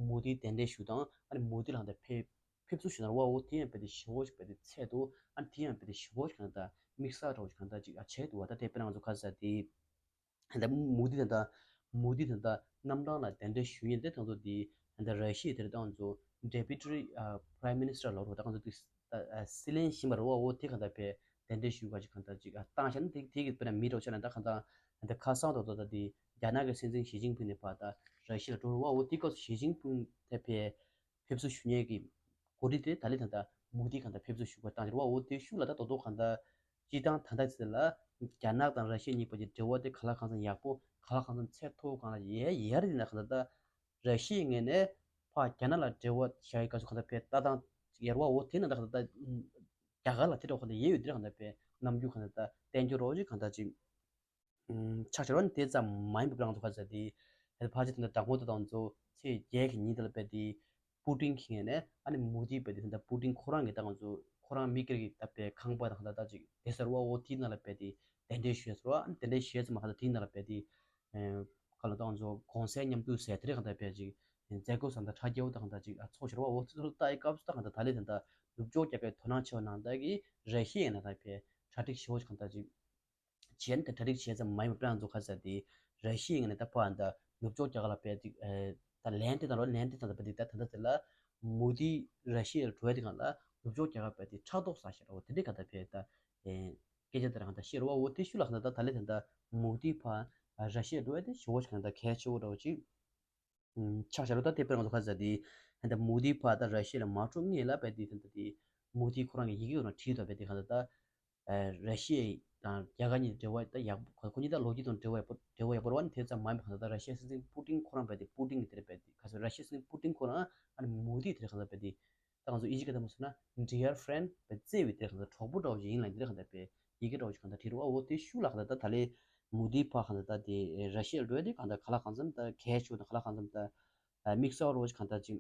མུ་དི་གདན་འདྲེན་ཞུ་དང་ཨ་ནི་མུ་དི་ལ་ད་ཕེ་ཕེབས་བསུ་ཞུ་ན་བ་འོ་དེ་ཡང་བས་དེ་ཞེ་པོ་ཞིག་བས་དེ་ཚད་དུ་ཨ་ནི་དེ་ཡང་བས་དེ་ཞེ་པོ་ཞིག་གང་ལྟར་དམིགས་བསལ་འདྲ་བོ་ཞིག་གང་ལྟར་ཅིག་ཨ་བྱས་འདུག་བ། ད་དེ་དཔེར་ན་ང་ཚོ་ག་ས་དེ་ད་ལྟ་མུ་དི་ད་ལྟ་མུ་དི་ད་ལྟ་གནམ་ཐང་ལ་གདན་འདྲེན་ཞུ་མཁན་དེ་ད་ང་ཚོ་དེ་ད་ལྟ་ར་ཤི་ཡ་དེ་ད་ང་ཚོ་Deputy Prime Minister་ལབ་རོགས་ད་ང་ཚོ་དེ་སྲིད་བློན་གཞོན་པ་རེད་བ། འོ་དེ་གང་ལྟར་བས་གདན་འདྲེན་ཞུ་ག་ཅིག་གང་ལྟར་ཅིག་ཨ་བཏང་བཞག་ན་དེ་དེ་གི་དཔེར་ན་མི་འདྲ་བོ་ཆགས་ན་ད་གང་ལྟར་ད་ལྟ་ཁ་སང་ཐོག་ཐོག་ད་དེ་རྒྱ་ནག་གི་སྲིད་འཛིན་ཞི་ཅིན་ཕིང་ནས་ཕར་ད་ར་ཤི་ཡ་ལ་འགྲོ་རེད་བ། འོ་དེ་སྐབས་སུ་ཞི་ཅིན་ཕིང་དེ་ཕེ་ཕེབས་བསུ་ཞུ་མཁན་གྱི་གོ་སྒྲིག་དེ་ད་ལས་ད་ལྟ་མུ་དི་གང་ལྟར་ཕེབས་བསུ་ཞུ་ག་བཏང་ཡོད་རེད་བ། འོ་དེ་ཤུགས་ལ་ད་དོ་དོ་གང་ལྟར་སྤྱི་བཏང་ད་ལྟ་ཚེ་ལ་རྒྱ་ནག་དང་ར་ཤི་ཡ་གཉིས་བར་གྱི་འབྲེལ་བ་དེ་ག་ལ་གང་འཚམ་ཡག་པོ་ག་ལ་གང་འཚམ་ཚད་མཐོ་གང་ལ་ཡལ་ཡལ་རེད་ན་གང་ལྟར་ད་ར་ཤི་ཡའི་ངོས་ནས་ཕར་རྒྱ་ནག་ལ་འབྲེལ་བ་བཞག་ཡོད་ག་ཚོད་གང་ལྟར་བས་ལྟ་སྟངས་ཡར་བ་འོ་དེ་ན་ད་གང་ལྟར་ད་རྒྱ་གར་ལ་དེ་འདྲ་གང་ལྟར་ཡལ་ཡོད་དེ་གང་ལྟར་བས་རྣམ་འགྱུར་གང་ལྟར་ད་བསྟན་རྒྱུ་རོགས་ཅིག་གང་ལྟར་ཅིག་ཆགས་ཤར་བ་ནི་དེ་ཙམ་མ་ཡིན་པ་རང་ཚོ་ག་ཚོད་དེ་ཕལ་ཆེར་དེ་འདྲ་དང་པོ་དེ་དང་ཚོ་ཚེས་བརྒྱད་ཀྱི་ཉིན་དེ་ལ་བས་དེ་པུ་ཏིན་གྱི་ངོས་ནས་ཨ་ནི་མུ་དི་བས་དེ་དེ་འདྲ་པུ་ཏིན་ཁོ་རང་གི་ད་ང་ཚོ་ཁོ་རང་མི་སྒེར་གྱི་ད་བས་ཁང་པ་དང་ད་ད་ཅིག་དེ་ཟེར་བ་འོ་དེའི་ནང་ལ་བས་དེ་གདན་འདྲེན་ཞུས་ཟེར་བ། ཨ་ནི་གདན་འདྲེན་ཞུས་ཙམ་མ་ག་ད་དེའི་ནང་ལ་བས་དེ་ག་ལ་ད་ང་ཚོ་གོང་གསལ་མཉམ་འདུས་ཟེར་དེ་རིང་གང་ལྟར་བས་ཅིག་མཛད་སྒོ་ས་ད་ཁྲ་རྒྱལ་བོ་ད་གང་ལྟར་ཅིག་ཚོགས་ཤར་བ་འོ་ཚོ་ལྟ་ཡི་སྐབས་སུ་ད་གང་ལྟར་ད་ལས་དེ་འདྲ་ནུབ་ཕྱོགས་རྒྱལ་ཁབ་དོ་སྣང་ཆེ་བ་ནང་ལྟར་གྱི་ར་ཤི་ཡའི་ནང་ད་བས་གྲ་སྒྲིག་ཞེ་པོ་ཅིག་གང་ལྟར་ཅིག་བྱས་ནས་ད་གྲ་སྒྲིག་བྱས་ཙམ་མ་ཡིན་པ་ང་ཚོ་ག་ས་དེ་ར་ཤི་ཡའི་ངོས་ནས་ད་ཕར་ད་ནུབ་ཕྱོགས་རྒྱལ་ཁབ་ལ་བས་ཏིག་ད་ལན་དེ་དང་རོ་ལན་དེ་དང་ད་བས་ཏིག་ད་ད་ད་དེ་ལ་མུ་དི་ར་ཤི་ཡ་ལ་འགྲོ་ཡ་དེ་གང་ལ་ནུབ་ཕྱོགས་རྒྱལ་ཁབ་བས་ཏིག་ཕྲག་དོག་ཟ་ཤེས་རོ་དེ་འདྲའི་ག་ད་བས་ད་སྐད་ཆ་དེ་རང་ད་ཤེས་རོ་འོ་དེ་ཤུ་ལ་ག་ད་ད་ལས་དེ་ད་མུ་དི་ཕར་ར་ཤི་ཡ་འགྲོ་ཡ་དེ་ཞེ་པོ་ཞིག་ག་ད་གལ་ཆེ་བོ་འདྲ་བོ་ཅིག་ཆགས་ཤར་རོ། ད་དེ་དཔེར་ང་ཚོ་ག་ས་དེ་ད་ད་མུ་དི་ཕར་ད་ར་ཤི་ཡ་ལ་མ་འགྲོ་སྔོན་ལ་བས་ཏིག་ད་ད་དེ་མུ་དི་ཁོ་རང་གི་ཡི་གེ་འོ་ན་བྲིས་ད་བས་ཏིག་ག་ད་ད། ར་ཤི་ཡ་དང་རྒྱ་གར་གཉིས་འབྲེལ་བ་ད་ཡག་པོ་ཁོ་གཉིས་ད་ལོ་རྒྱུས་དང་འབྲེལ་བ་ཡག་པོ་འབྲེལ་བ་ཡག་པོ་རེད་བ། ནི་དེ་ཙམ་མ་ཡིན་པ་གང་ལྟར་ད་ར་ཤི་ཡ་སྲིད་འཛིན་པུ་ཏིན་ཁོ་རང་བས་ཏེ་པུ་ཏིན་གྱི་དེ་རེད་བས་ཏེ་ག་ཚོད་ར་ཤི་ཡ་སྲིད་འཛིན་པུ་ཏིན་ཁོ་རང་ཨ་ནི་མོ་དི་དེ་རེད་གང་ལྟར་བས་ཏེ་ད་ང་ཚོ་ཨིན་ཇི་སྐད་ཐོག་མ་སོང་ན་Dear friend བས་བརྩེ་བའི་དེ་རེད་གང་ལྟར་གྲོགས་པོ་འདྲ་བོ་ཞིག་ཡིན་ལ་འདི་རེད་གང་ལྟར་བས་ཡི་གེ་འདྲ་བོ་ཞིག་གང་ལྟར་བྲིས་རེད་བ། འོ་དེ་ཤུགས་ལ་གང་ལྟར་ད་ད་ལས་མོ་དི་ཕ་གང་ལྟར་ད་དེ་ར་ཤི་ཡ་འགྲོ་ཡ་དེ་གང་ལྟར་ག་ལ་གང་འཚམ་ད་གལ་ཆེ་བ་དང་ག་ལ་གང་འཚམ་ད་དམིགས་བསལ་བ་འདྲ་བོ་ཞིག་གང་ལྟར་ཅིག་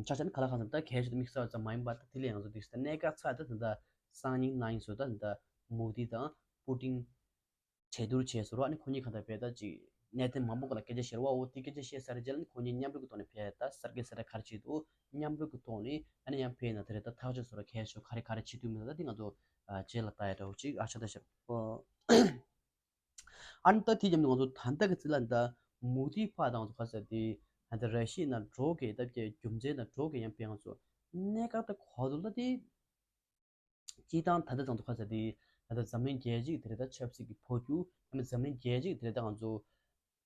ཆ་ཆ་ནི་ག་ལ་གང་འཚམ་ད་གལ་ཆེ་ད་དམིགས་བསལ་ཙམ་མ་ཡིན་པ་ད་དེ་ལས་ང་ཚོ་དེ་ད་གནད་འགག་ཚ་ད་ད་ད་སང་ཉིན་གནངས་ཉིན་སོ་ད་ད་མོ་དི་དང་པུ་ཏིན་གྲོས་བསྡུར་བྱས་སོ་ར། ཨ་ནི་ཁོ་གཉིས་གང་ལྟར་བས་ད་ཅིག་གནད་དོན་མང་པོ་སྐོར་ལ་སྐད་ཆ་བཤད་ར་བ། འོ་དེ་སྐད་ཆ་བཤད་ཚར་རྗེས་ལ་ནི་ཁོ་གཉིས་མཉམ་རུབ་ཀྱི་ཐོག་ནས་བས་ད་གསར་འགོད་གསལ་བསྒྲགས་ག་རེ་བྱས་འདུག་མཉམ་རུབ་ཀྱི་ཐོག་ནས་ཨ་ནི་ཡང་བས་ན་དེ་རེད་ད་ཐག་གཅོད་སོ་ར་གལ་ཆེ་ག་རེ་ག་རེ་བྱེད་ཐུབ་མིན་ད་དེ་ང་ཚོ་རྗེས་ལ་ལྟ་ཡ་འདྲ་བོ་ཅིག་ཨ་ཆ་ད་ཤར། ཨ་ནི་ད་དེའི་རྒྱབ་ནས་ང་ཚོ་ད་ལྟ་གི་ཚེ་ལ་འདི་མུ་དི་ཕ་དང་ཚོ་ཁ་ཟེར་དེ་ད་ལྟ་ར་ཤི་ཡ་ནང་འགྲོ་གི་ད་བརྒྱད་རྒྱུ་མཚན་དང་འགྲོ་གི་ཡང་དཔེ་ང་ཚོ་གནད་འགག་ད་གོ་དུ་ལ་དེ་སྤྱི་བཏང་ད་ལྟ་ཚང་དུ་ཁ་ཟེར་དེ་ད་ལྟ་འཛམ་གླིང་རྒྱལ་སྤྱི་དེ་རེད་ད་ཆབ་སྲིད་ཀྱི་འཕོ་འགྱུར་ཡང་མིན་འཛམ་གླིང་རྒྱལ་སྤྱི་དེ་རེད་ད་ང་ཚོ་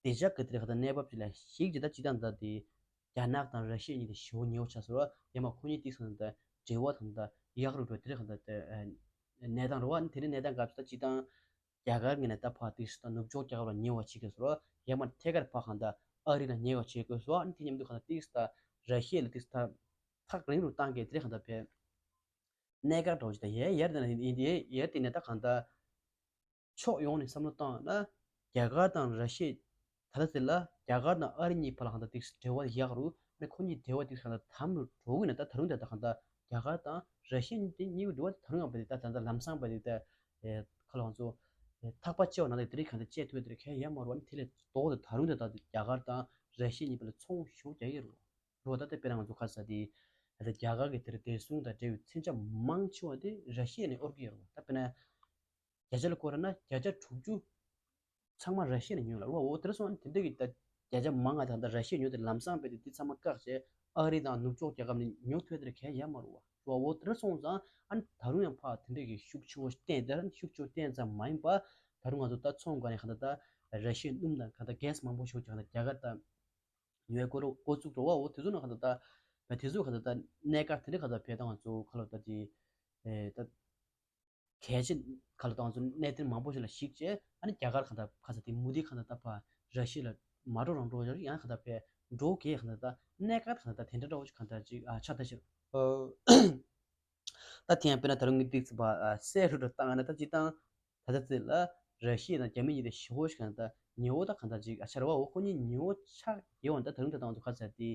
བདེ་འཇགས་ཀྱི་དེ་རེད་ད་གནས་བབ་ཅིག་ལ་ཞིག་ཅིག་ད་སྤྱི་བཏང་ད་དེ་རྒྱ་ནག་དང་ར་ཤི་ཡ་གཉིས་དེ་ཞེ་པོ་ཉེ་བོ་ཆགས་སོང་ར། ཡང་མ་ཁོ་གཉིས་ཏིག་སོང་ད་འབྲེལ་བ་དང་ད་ཡག་རུ་འགྲོ་དེ་རེད་ག་ད་གནས་སྟངས་རེད་བ། དེ་རིང་གནས་སྟངས་སྐབས་སུ་ད་སྤྱི་བཏང་རྒྱ་གར་ངོས་ནས་ད་ཕར་ཏིག་སུ་ད་ནུབ་ཕྱོགས་རྒྱལ་ཁབ་ལ་ཉེ་བ་བྱེད་དགོས་སོ། ཡང་མ་ཐད་ཀར་ཕར་གང་ད་ཨ་རི་ལ་ཉེ་བ་བྱེད་དགོས་སོ། ཨ་ནི་དེ་མཉམ་དུ་གང་ད་ཏིག་སུ་ད་ར་ཤི་ཡ་ལ་ཏིག་སུ་ད་ཐག་རིང་རུ་བཏང་གི་དེ་རེད་གང་ད་བས་གནད་འགག་འདྲ་བོ་ཞིག་ད་ཡར་ཡར་དེ་ན་ཡིན་དེ་ཡར་དེ་ནས་ད་གང་ད་ཕྱོགས་ཡོངས་ནས་བསམ་བློ་བཏང་ན་རྒྱ་གར་དང་ར་ཤི་ཡ་ད་ལྟ་དེ་ལ་རྒྱ་གར་དང་ཨ་རི་གཉིས་བར་ལ་གང་ད་ཏིག་སུ་འབྲེལ་བ་ཡག་རུ་ཨ་ནི་ཁོ་གཉིས་འབྲེལ་བ་ཏིག་སུ་གང་ད་དམ་རུ་འགྲོ་གི་ན་ད་ད་རུང་དེ་ད་གང་ད་རྒྱ་གར་དང་ར་ཤི་ཡ་གཉིས་དེ་གཉིས་ཀྱི་འབྲེལ་བ་ད་རུང་ཡང་བ་དེ་ད་ད་ད་ལམ་སང་བ་དེ་ད། ཨེ་ཁ་ལོ་ང་ཚོ་ཨེ་ཐག་པ་བཅད་པ་ནང་ལ་དེ་རིང་གང་ལྟར་བཅད་ཐུབ་པ་དེ་རིང་གལ་ཡང་མ་རུང་བ་ནི་དེ་ལས་ལྡོག་སྟེ་ད་རུང་དེ་ད་རྒྱ་གར་དང་ར་ཤི་ཡ་གཉིས་བར་ལ་ཚོང་ཞེ་པོ་རྒྱག་གི་རེད་བ། རེད་བ། ད་ལྟ་དཔེར་ན་ང་ཚོ་ཁ་ས་དེ་ད་རྒྱ་གར་གྱི་དེར་བདེ་སྲུང་དང་འབྲེལ་བའི་མཚོན་ཆ་མང་ཆེ་བ་དེ་ར་ཤི་ཡ་ནས་དབོར་གྱི་ཡོད་རེད་བ། ད་དཔེར་ན་བརྒྱ་ཆ་ལ་བཀོད་ན་བརྒྱ་ཆ་དྲུག་ཅུ་ཚང་མ་ར་ཤི་ཡ་ནས་ཉོས་ལ་རེད་བ། འོ་དེར་སོང་ཨ་ནི་དེ་འདྲ་གི་ད་བརྒྱ་ཆ་མང་ང་ད་ད་ར་ཤི་ཡ་ཉོས་ཏེ་ལམ་སང་བས་དེ་དེ་ཚང་མ་བཀག་བྱས་ཨ་རི་དང་ནུབ་ཕྱོགས་རྒྱལ་ཁབ་ནས་ཉོ་ཐུབ་དེར་གལ་ཡང་མ་རུང་བ། འོ་དེར་སོང་ཙང་ཨ་ནི་ད་རུང་ཡང་ཕར་དེ་འདྲ་གི་ཤུགས་ཆེ་བོ་བསྟན་དེར་ཤུགས་ཆེ་བོ་བསྟན་ཙམ་མ་ཡིན་པ་ད་རུང་ང་ཚོ་ད་ཚོང་སྒང་ནས་གང་ལྟར་ད་ར་ཤི་ཡའི་སྣུམ་དང་གང་ལྟར་གྷེ་སི་མང་པོ་ཞིག་ཀྱང་ད་རྒྱ་གར་དང་ ཡོད་སྐོར་འགོ་བཙུགས་འགྲོ་བའོ། དེ་ཚོ་ནང་ག་ད་ད་དེ་ཚོ་ག་ད་ད་གནད་འགག་དེ་འདྲ་ག་ད་བས་ད་ང་ཚོ་ཁ་ལོ་ད་དེ་ད་གལ་ཆེ་ག་ལ་ད་ང་ཚོ་གནད་དོན་མང་པོ་ཞིག་ལ་གཞིགས་བྱས། ཨ་ནི་རྒྱ་གར་ག་ད་ག་ས་དེ་མུ་དི་ག་ད་ད་ཕ་ར་ཤི་ཡ་ལ་མ་འགྲོ་རང་འགྲོ་ཡང་ག་ད་བས་འགྲོ་གི་ག་ད་ད་གནད་འགག་ག་ད་ད་དེ་འདྲ་འདྲ་བོ་ཞིག་ག་ད་ཅིག་ཨ་ཆགས་ད་ཤི་ར། ད་དེ་ཡང་དཔེར་ན་ད་རུང་ངས་ཏིག་ཙི་བ་གསལ་རུ་འགྲོ་བཏང་ན་ད་ཅི་བཏང་། ད་ལྟ་ཚེ་ལ་ར་ཤི་ཡ་དང་རྒྱ་མི་གཉིས་དེ་ཞི་བོ་ཞིག་གང་ད་ཉེ་བོ་ད་གང་ད་ཅིག་ཨ་ཆར་བའོ། ཁོ་གཉིས་ཉེ་བོ་ཆགས་ཡོད་བ་ད་ད་རུང་ད་ད་ང་ཚོ་ཁ་ཚ་དེ་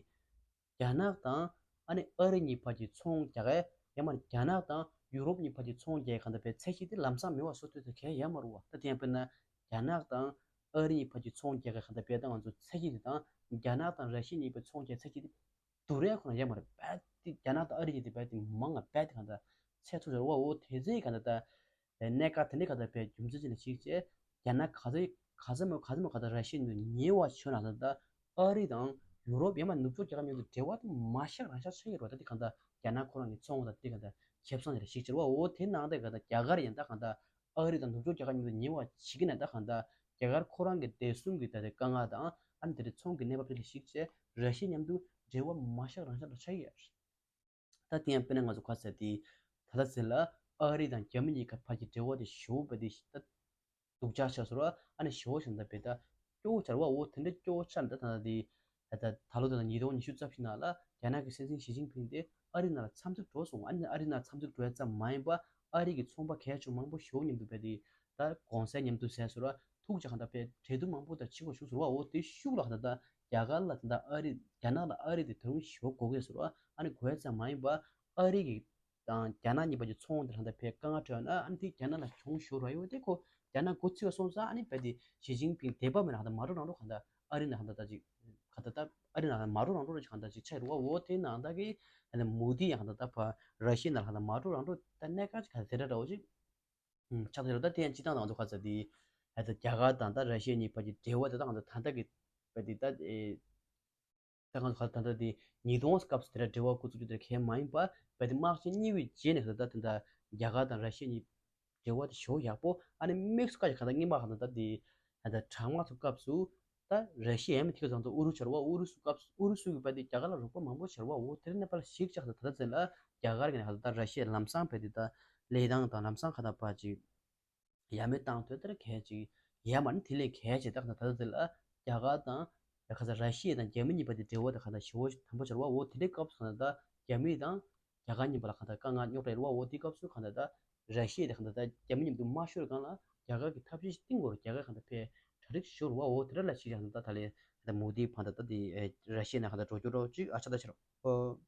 རྒྱ་ནག་དང་ཨ་ནི་ཨ་རི་གཉིས་བར་གྱི་ཚོང་རྒྱག་ཡ་ཡང་མ་རྒྱ་ནག་དང་ཡུ་རོབ་གཉིས་བར་གྱི་ཚོང་རྒྱག་ཡ་གང་ད་པའི་ཚད་གཞི་དེ་ལམ་སང་མེད་བ་བཟོ་ཐུབ་ད་གལ་ཡ་མ་རུ་བ། ད་དེ་ཡང་དཔེར་ན་རྒྱ་ནག་དང་ཨ་རི་གཉིས་བར་གྱི་ཚོང་རྒྱག་ཡ་གང་ད་པའི་ད་ང་ཚོ་ཚད་གཞི་དེ་དང་རྒྱ་ནག་དང་ར་ཤི་ཡ་གཉིས་བར་ཚོང་རྒྱག་ཚད་གཞི་དེ་དུ་རེ་ཁོ་ན་ཡ་མ་རེད། རྦད་དེ་རྒྱ་ནག་དང་ཨ་རི་གཉིས་དེ་རྦད་དེ་མང་ང་རྦད་དེ་གང་ད་ཚད་མཐོ་ཟེར་བ་འོ། དེ་ཚེ་གང་ད་ད་གནད་འགག་དེ་འདྲ་གང་ད་པའི་རྒྱུ་མཚན་ཅན་ལ་གཞིགས་བྱས་རྒྱ་ནག་ག་ཚོད་ག་ཚོད་མོ་ག་ཚོད་མོ་གང་ད་ར་ཤི་ཡ་ཉེ་བ་ཆོད་ན་ད་ད་ཨ་རི་དང་ཡུ་རོབ་ཡ་མ་ནུབ་ཕྱོགས་རྒྱལ་ཁབ་མཉམ་དུ་འབྲེལ་བ་དེ་མ་བཞག་རང་བཞག་ཆགས་ཡོད་རེད་བ། ད་དེ་གང་ད་རྒྱ་ནག་ཁོ་རང་གི་ཚོང་དང་དེ་གང་ད་ཁེ་བཟང་དེ་ལ་གཞིགས་བྱས་རེད་བ་འོ། དེ་ནང་དེ་གང་ད་རྒྱ་གར་ཡང་ད་གང་ད་ཨ་རི་དང་ནུབ་ཕྱོགས་རྒྱལ་ཁབ་མཉམ་དུ་ཉེ་བ་བྱེད་ཀྱི་ན་ད་གང་ད་རྒྱ་གར་ཁོ་རང་གི་བདེ་སྲུང་གི་ད་དེ་དཀའ་ངལ་དང་ཨ་ནི་དེ་རེ་ཚོང་གི་གནས་བབ་དེ་ལ་གཞིགས་བྱས་ར་ཤི་ཡ་མཉམ་དུ་འབྲེལ་བ་མ་བཞག་རང་བཞག་ལ་ཆགས་ཡོད། ད་དེ་ཡང་དཔེར་ན་ང་ཚོ་ག་ཚོད་དེ་ད་ལྟ་ཟེར་ལ་ཨ་རི་དང་རྒྱ་མི་གཉིས་ཀ་བར་གྱི་འབྲེལ་བ་དེ་ཞེ་པོ་དེ་ད་སྡུག་ཅག་ཆགས་སོང་ར། ཨ་ནི་ཞེ་པོ་ཞིག་ད་བས་ད་སྐྱོ་བོ་ཆགས་ར་བ་འོ། དེ་འདྲ་སྐྱོ་བོ་ཆགས་ན་ད་ད་དེ་ད་ད་ད་ལོ་ད་ཉིས་སྟོང་ཉི་ཤུ་རྩ་བཞི་ནང་ལ་རྒྱ་ནག་གི་སྲིད་འཛིན་ཞི་ཅིན་ཕིང་དེ་ཨ་རི་ནང་ལ་འཚམས་འདྲི་འགྲོ་སོང་། ཨ་ནི་ཨ་རི་ནང་འཚམས་འདྲི་འགྲོ་ཡ་ཙམ་མ་ཡིན་པ་ཨ་རི་གི་ཚོང་པ་གལ་ཆེ་མང་པོ་ཞེ་པོ་མཉམ་དུ་བས་དེ་ད་གོང་ས་མཉམ་དུ་ཟས་སོང་ར། ཐུགས་ཅག་གང་ད་པའི་གྲལ་དུ་མང་པོ་དང་ཕྱི་གོ་ཞུགས་ཟེར་བ་འོ། དེ་ཤུགས་ལ་གང་ད་རྒྱ་གར་ལ་ད་ཨ་རི་རྒྱ་ནག་ལ་ཨ་རི་དེ་ད་རུང་ཞེ་པོ་དགོས་ཀྱི་ཟེར་བ། ཨ་ནི་དགོས་ཙམ་མ་ཡིན་པ་ཨ་རི་གི་དང་རྒྱ་ནག་གཉིས་བར་གྱི་ཚོང་དེ་གང་ད་པའི་དཀའ་ངལ་འཕྲད་ན་ཨ་ནི་དེ་རྒྱ་ནག་ལ་གྱོང་ཞོ་ར་ཡོད་དེ་ཁོ་རྒྱ་ནག་འགོ་ཚུགས་སོང་ཙང་ཨ་ནི་པའི་དེ་ཞི་ཅིན་ཕིང་དེ་པ་མེད་ན་གང་ད་མ་འགྲོ་རང་འགྲོ་གང་ད་ཨ་རི་ན་གང་ད་ད་ཅིག་གང་ད་ད་ཨ་རི་ན་གང་ད་མ་འགྲོ་རང་འགྲོ་ར་ཅིག་གང་ད་ཅིག་ཆགས་རུ་བ་འོ། དེ་ནང་ད་གི་ཨ་ནི་མོ་དི་ཡང་གང་ད་ད་ཕ་ར་ཤི་ཡ་ན་གང་ད་མ་འགྲོ་རང་འགྲོ་ད་གནད་འགག་ཅིག་གང་ད་དེ་འདྲ་འདྲ་བོ་ཅིག་ཆགས་ཡོད་རེད། ད་དེ་ཡང་སྤྱི་བཏང་ང་ཚོ་ཁ་ཚ་དེ་ད་རྒྱ་གར་དང་ད་ར་ཤི་ཡ་གཉིས་བར་གྱི་འབྲེལ་བ་དེ་ད་ང་ཚོ་ད་ལྟ་གི་བར་དེ་ད་ཨེ་ད་ང་ཚོ་ཁ་ད་ལྟ་དེ་ཉིས་སྟོང་སྐབས་སུ་དེ་འདྲ་འབྲེལ་བ་འགོ་བཙུགས་རྒྱུ་དེ་གལ་མ་ཡིན་པ་བར་དེ་དམག་ཆེན་གཉིས་པོའི་རྗེས་ནས་ད་ད་ད་རྒྱ་གར་དང་ར་ཤི་ཡ་གཉིས་འབྲེལ་བ་དེ་ཞེ་པོ་ཡག་པོ། ཨ་ནི་དམིགས་སུ་བཀར་གྱི་ག་ད་སྔོན་མ་ག་ད་ད་དེ་ད་ད་གྲང་དམག་ཚོ་སྐབས་སུ། ད་ར་ཤི་ཡ་མི་ཐིག་ཚང་དུ་ཨུ་རུ་ཆར་བ་ཨུ་རུ་སུ་སྐབས་ཨུ་རུ་སུ་གི་བ་དེ་རྒྱ་གར་ལ་རོགས་པ་མང་པོ་ཆར་བ་འོ། དེ་རིང་ནས་ཕར་ཞིག་ཆགས་ད་ད་ད་ཚེ་ལ་རྒྱ་གར་གི་ནས་ཧ་ད་ད་ར་ཤི་ཡ་ལམ་སང་བ་དེ་ད་ལས་སྟངས་དང་ལམ་སང་ཁ་ད་པ་ཅིག་ཡ་མེད་བཏང་ཐོས་ད་གལ་ཅིག་ཡ་མ་ནི་དེ་ལས་གལ་ཆེ་ད་ཁ་ད་ད་ད་ཚེ་ལ་རྒྱ་གར་དང་ཁ་ས་ར་ཤི་ཡ་དང་རྒྱ་མི་གཉིས་བ་དེ་འབྲེལ་བ་ད་ཁ་ད་ཞེ་པོ་དམ་པོ་ཆར་བ་འོ། དེ་འདྲའི་སྐབས་སུ་ཁ་ད་ད་རྒྱ་མི་དང་རྒྱ་གར་གཉིས་པ་ལ་གང་ལྟར་དཀའ་ངལ་རྙོག་དྲ་ཡོད་རེད་བ། འོ་དེའི་སྐབས་སུ་གང་ལྟར་ད་ར་ཤི་ཡ་དེ་གང་ལྟར་ད་རྒྱ་མི་མཉམ་དུ་མ་ཤོར་སྒང་ལ་རྒྱ་གར་གྱི་ཐབས་ཤེས་ཤིག་བཏིང་དགོས་རེད། རྒྱ་གར་གང་ལྟར་ཕའི་གྲ་སྒྲིག་ཞུ་རུ་བ། འོ་དེ་འདྲ་ལ་ཞིག་ཀྱང་ད་ད་ལས་ད་མོ་དི་ཕ་ད་ད་དེ་ར་ཤི་ཡ་ནང་གང་ལྟར་འགྲོ་རྒྱུ་རོགས་ཅིག་ཨ་ཆ་ད་ཆ་རོགས།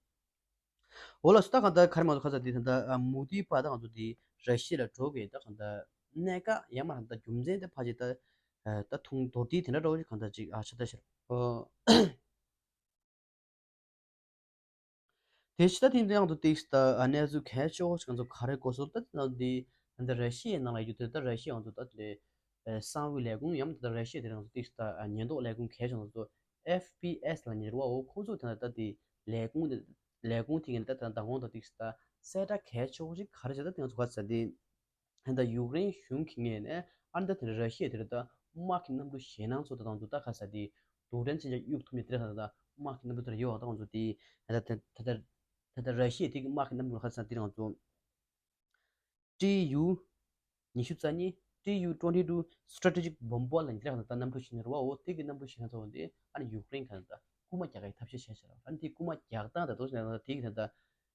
འོ་ལ་སུ་ད་གང་ལྟར་ག་རེ་མ་གཏོགས་ཁ་ཚ་དེ་ད་ད་མོ་དི་ཕ་ད་ང་ཚོ་དེ་ར་ཤི་ཡ་ལ་འགྲོ་གི་ད་གང་ལྟར་གནད་འགག་ཡ་མ་ད་རྒྱུ་མཚན་དེ་ཕ་ཅིག་ད་ད་ཐུང་མདོར་བསྡུས་དེ་འདྲ་འདྲ་བོ་ཅིག་གང་ལྟར་ཅིག་ཨ་ཆ་ད་ཆ་རོགས། འོ། དེ་ཕྱི་ད་ཐེངས་འདི་ཡང་དུ་ཏིག་ད་གནས་ཚུལ་གལ་ཆེ་བོ་ཞིག་ང་ཚོ་ག་རེ་གོ་སོང་ད་ནང་འདི་ད་ར་ཤི་ཡའི་ནང་ལ་ཡོད་དུས་ད་ར་ཤི་ཡ་ང་ཚོ་ད་དེ་གསང་བའི་ལས་ཁུངས་ཡང་ད་ར་ཤི་ཡ་དེ་རང་ཚོ་ཏིག་ད་ཉེན་རྟོག་ལས་ཁུངས་གལ་ཆེ་ང་ཚོ་ཨེཕ་པི་ཨེས་ལ་ཉེ་རུ་བ་འོ། ཁོང་ཚོ་ད་ད་དེ་ལས་ཁུངས་དེ་ལས་ཁུངས་དེ་ངན་ད་ད་ད་དགོང་ད་ཏིག་ད་གསལ་བསྒྲགས་གལ་ཆེ་བོ་ཞིག་ག་རེ་བྱས་ད་དེ་ང་ཚོ་ག་ཚ་དེ། ད་ཡུཀ་རེན་གཞུང་གི་ངོས་ནས་ཨ་ནི་ད་དེ་ར་ཤི་ཡ་དེ་རེད་ད་དམག་གི་གནམ་གྲུ་ཞེད་སྣང་ཚོ་ད་དང་དུ་ད་ཁ་ས་དེ་རྡུལ་ཕྲན་མཚོན་ཆ་གཡུག་ཐུབ་ནས་དེ་རེད་ད་ད་དམག་གི་གནམ་གྲུ་དེ་ར་ཡོད་བ། ད་ང་ཚོ་དེ་ད་ད་ད་ད་ད་ར་ཤི་ཡ་དེ་གི་དམག་གི་གནམ་གྲུ་ཁ་ས་དེ་རེད། ང་ཚོ་ཏི་ཡུ་ཉི་ཤུ་རྩ་གཉིས་ཏི་ཡུ་twenty two strategic bomber ལ་ཉེ་རང་ད་གནམ་གྲུ་ཞིག་ནས་རེད་བ། འོ་དེ་གི་གནམ་གྲུ་ཞེད་སྣང་ཚོ་དེ་ཨ་ནི་ཡུཀ་རེན་ག་ད་རྐུ་མ་རྒྱག་གི་ཐབས་ཤེས་བྱས་ཤག་ཨ་ནི་དེ་རྐུ་མ་རྒྱག་སྟངས་ད་དོ་ཞེད་སྣང་དེ་གི་ད་ད།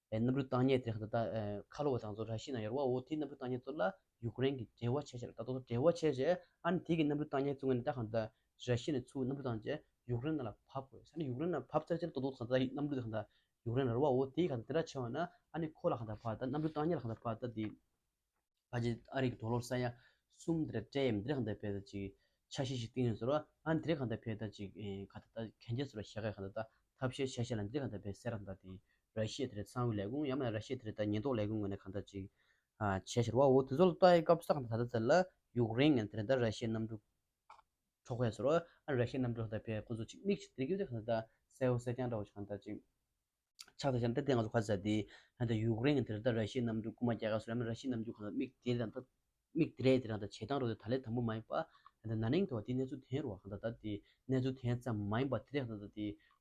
ཨེ་གནམ་གྲུ་བཏང་མཁན་དེ་ད་ལྟ་ཨེ་ཁ་ལོ་བ་དང་ཚོ་ར་ཤི་ཡ་ནང་ཡོད་རེད་བ། འོ་དེའི་གནམ་གྲུ་བཏང་མཁན་ཚོ་ལ་ཡུཀ་རེན་གྱིས་འབྲེལ་བ་བྱས་བྱས་རེད། ད་དུང་འབྲེལ་བ་བྱས་བྱས་ཨ་ནི་དེ་གི་གནམ་གྲུ་བཏང་མཁན་ཚོ་ངོས་ནས་ད་གང་ལྟར་ར་ཤི་ཡ་ནས་ཚུར་གནམ་གྲུ་བཏང་བྱས་ཡུཀ་རེན་ནང་ལ་ཕབ་དགོས། ཨ་ནི་ཡུཀ་རེན་ནང་ཕབ་ཚར་རྗེས་ད་དུང་གང་ལྟར་གནམ་གྲུ་དེ་གང་ལྟར་ཡུཀ་རེན་ལ་རེད་བ། འོ་དེ་གང་ལྟར་དེ་འདྲ་བྱས་པ་ན་ཨ་ནི་ཁོ་ལ་གང་ལྟར་ཕར་ད་གནམ་གྲུ་བཏང་མཁན་ལ་གང་ལྟར་ཕར་ད་དེ། ཕལ་ཆེར་ཨ་རི་གི་ཌོ་ལར་ས་ཡ་གསུམ་དེ་འདྲ་སྤྲད་ཡིན། དེ་འདྲ་གང་ལྟར་ཕར་ད་ཅིག་འཆར་གཞི་ཞིག་བཏིང་ཡོད་ཟེར་བ། ཨ་ནི་དེ་འདྲ་གང་ལྟར་ཕར་ད་ཅིག་ཨེ་ག་ད་ད་གན་རྒྱ་ཟེར་བ་ཞེ་ག་གང་ལྟར་ད་ཐབས་ཤེས་བྱས་བྱས་ལ་འདི་འདྲ་གང་ལྟར་ཕར་གསལ་ར་གང་ལྟར་དེ་ར་ཤི་ཡ་དེ་འདྲ་གསང་བའི་ལས་ཁུངས་ཡང་མིན་ན་ར་ཤི་ཡ་དེ་འདྲ་ད་ཉེན་རྟོག་ལས་ཁུངས་ངོས་ནས་གང་ལྟར་ཅིག་ཨ་བྱས་བྱས་རེད་བ། འོ་དེ་ཚོ་ལ་ལྟ་ཡི་སྐབས་སུ་ད་གང་ལྟར་ད་ད་ཚེ་ལ་ཡུཀ་རེན་ངོས་དེ་འདྲ་ད་ར་ཤི་ཡའི་གནམ་གྲུ་འཕྲོག་ཡ་ཟེར་བ། ཨ་ར་ཤི་ཡའི་གནམ་གྲུ་ལ་ད་ཕར་ཁོ་ཚོ་ཅིག་མིག་ཅིག་དེ་རྒྱུ་དེ་གང་ལྟར་ད་གསལ་བོ་གསལ་རྐྱང་འདྲ་བོ་ཞིག་གང་ལྟར་ཅིག་ཆགས་ད་ཤར་ཏེ་ད་ང་ཚོ་ཁ་ས་དེ་ད་ཡུཀ་རེན་གི་དེ་ད་ར་ཤི་ཡའི་གནམ་གྲུ་རྐུ་མ་རྒྱག་ག་སུ་ར་མི་ར་ཤི་ཡའི་གནམ་གྲུ་གང་ལ་མིག་དེ་རེད་ད་མིག་དེ་རེད་དེ་རང་ད་བྱེད་སྟངས་རོ་དེ་ད་ལས་དམ་པོ་མ་ཡིན་པ་ད་ན་ནིང་དུ་བ་དེ་གནས་ཚུལ་ཐོན་རོ་གང་ད་ད་དེ་གནས་ཚུལ་ཐོན་ཙམ་མ་ཡིན་པ་དེ་རེད་གང་ད་ད་དེ་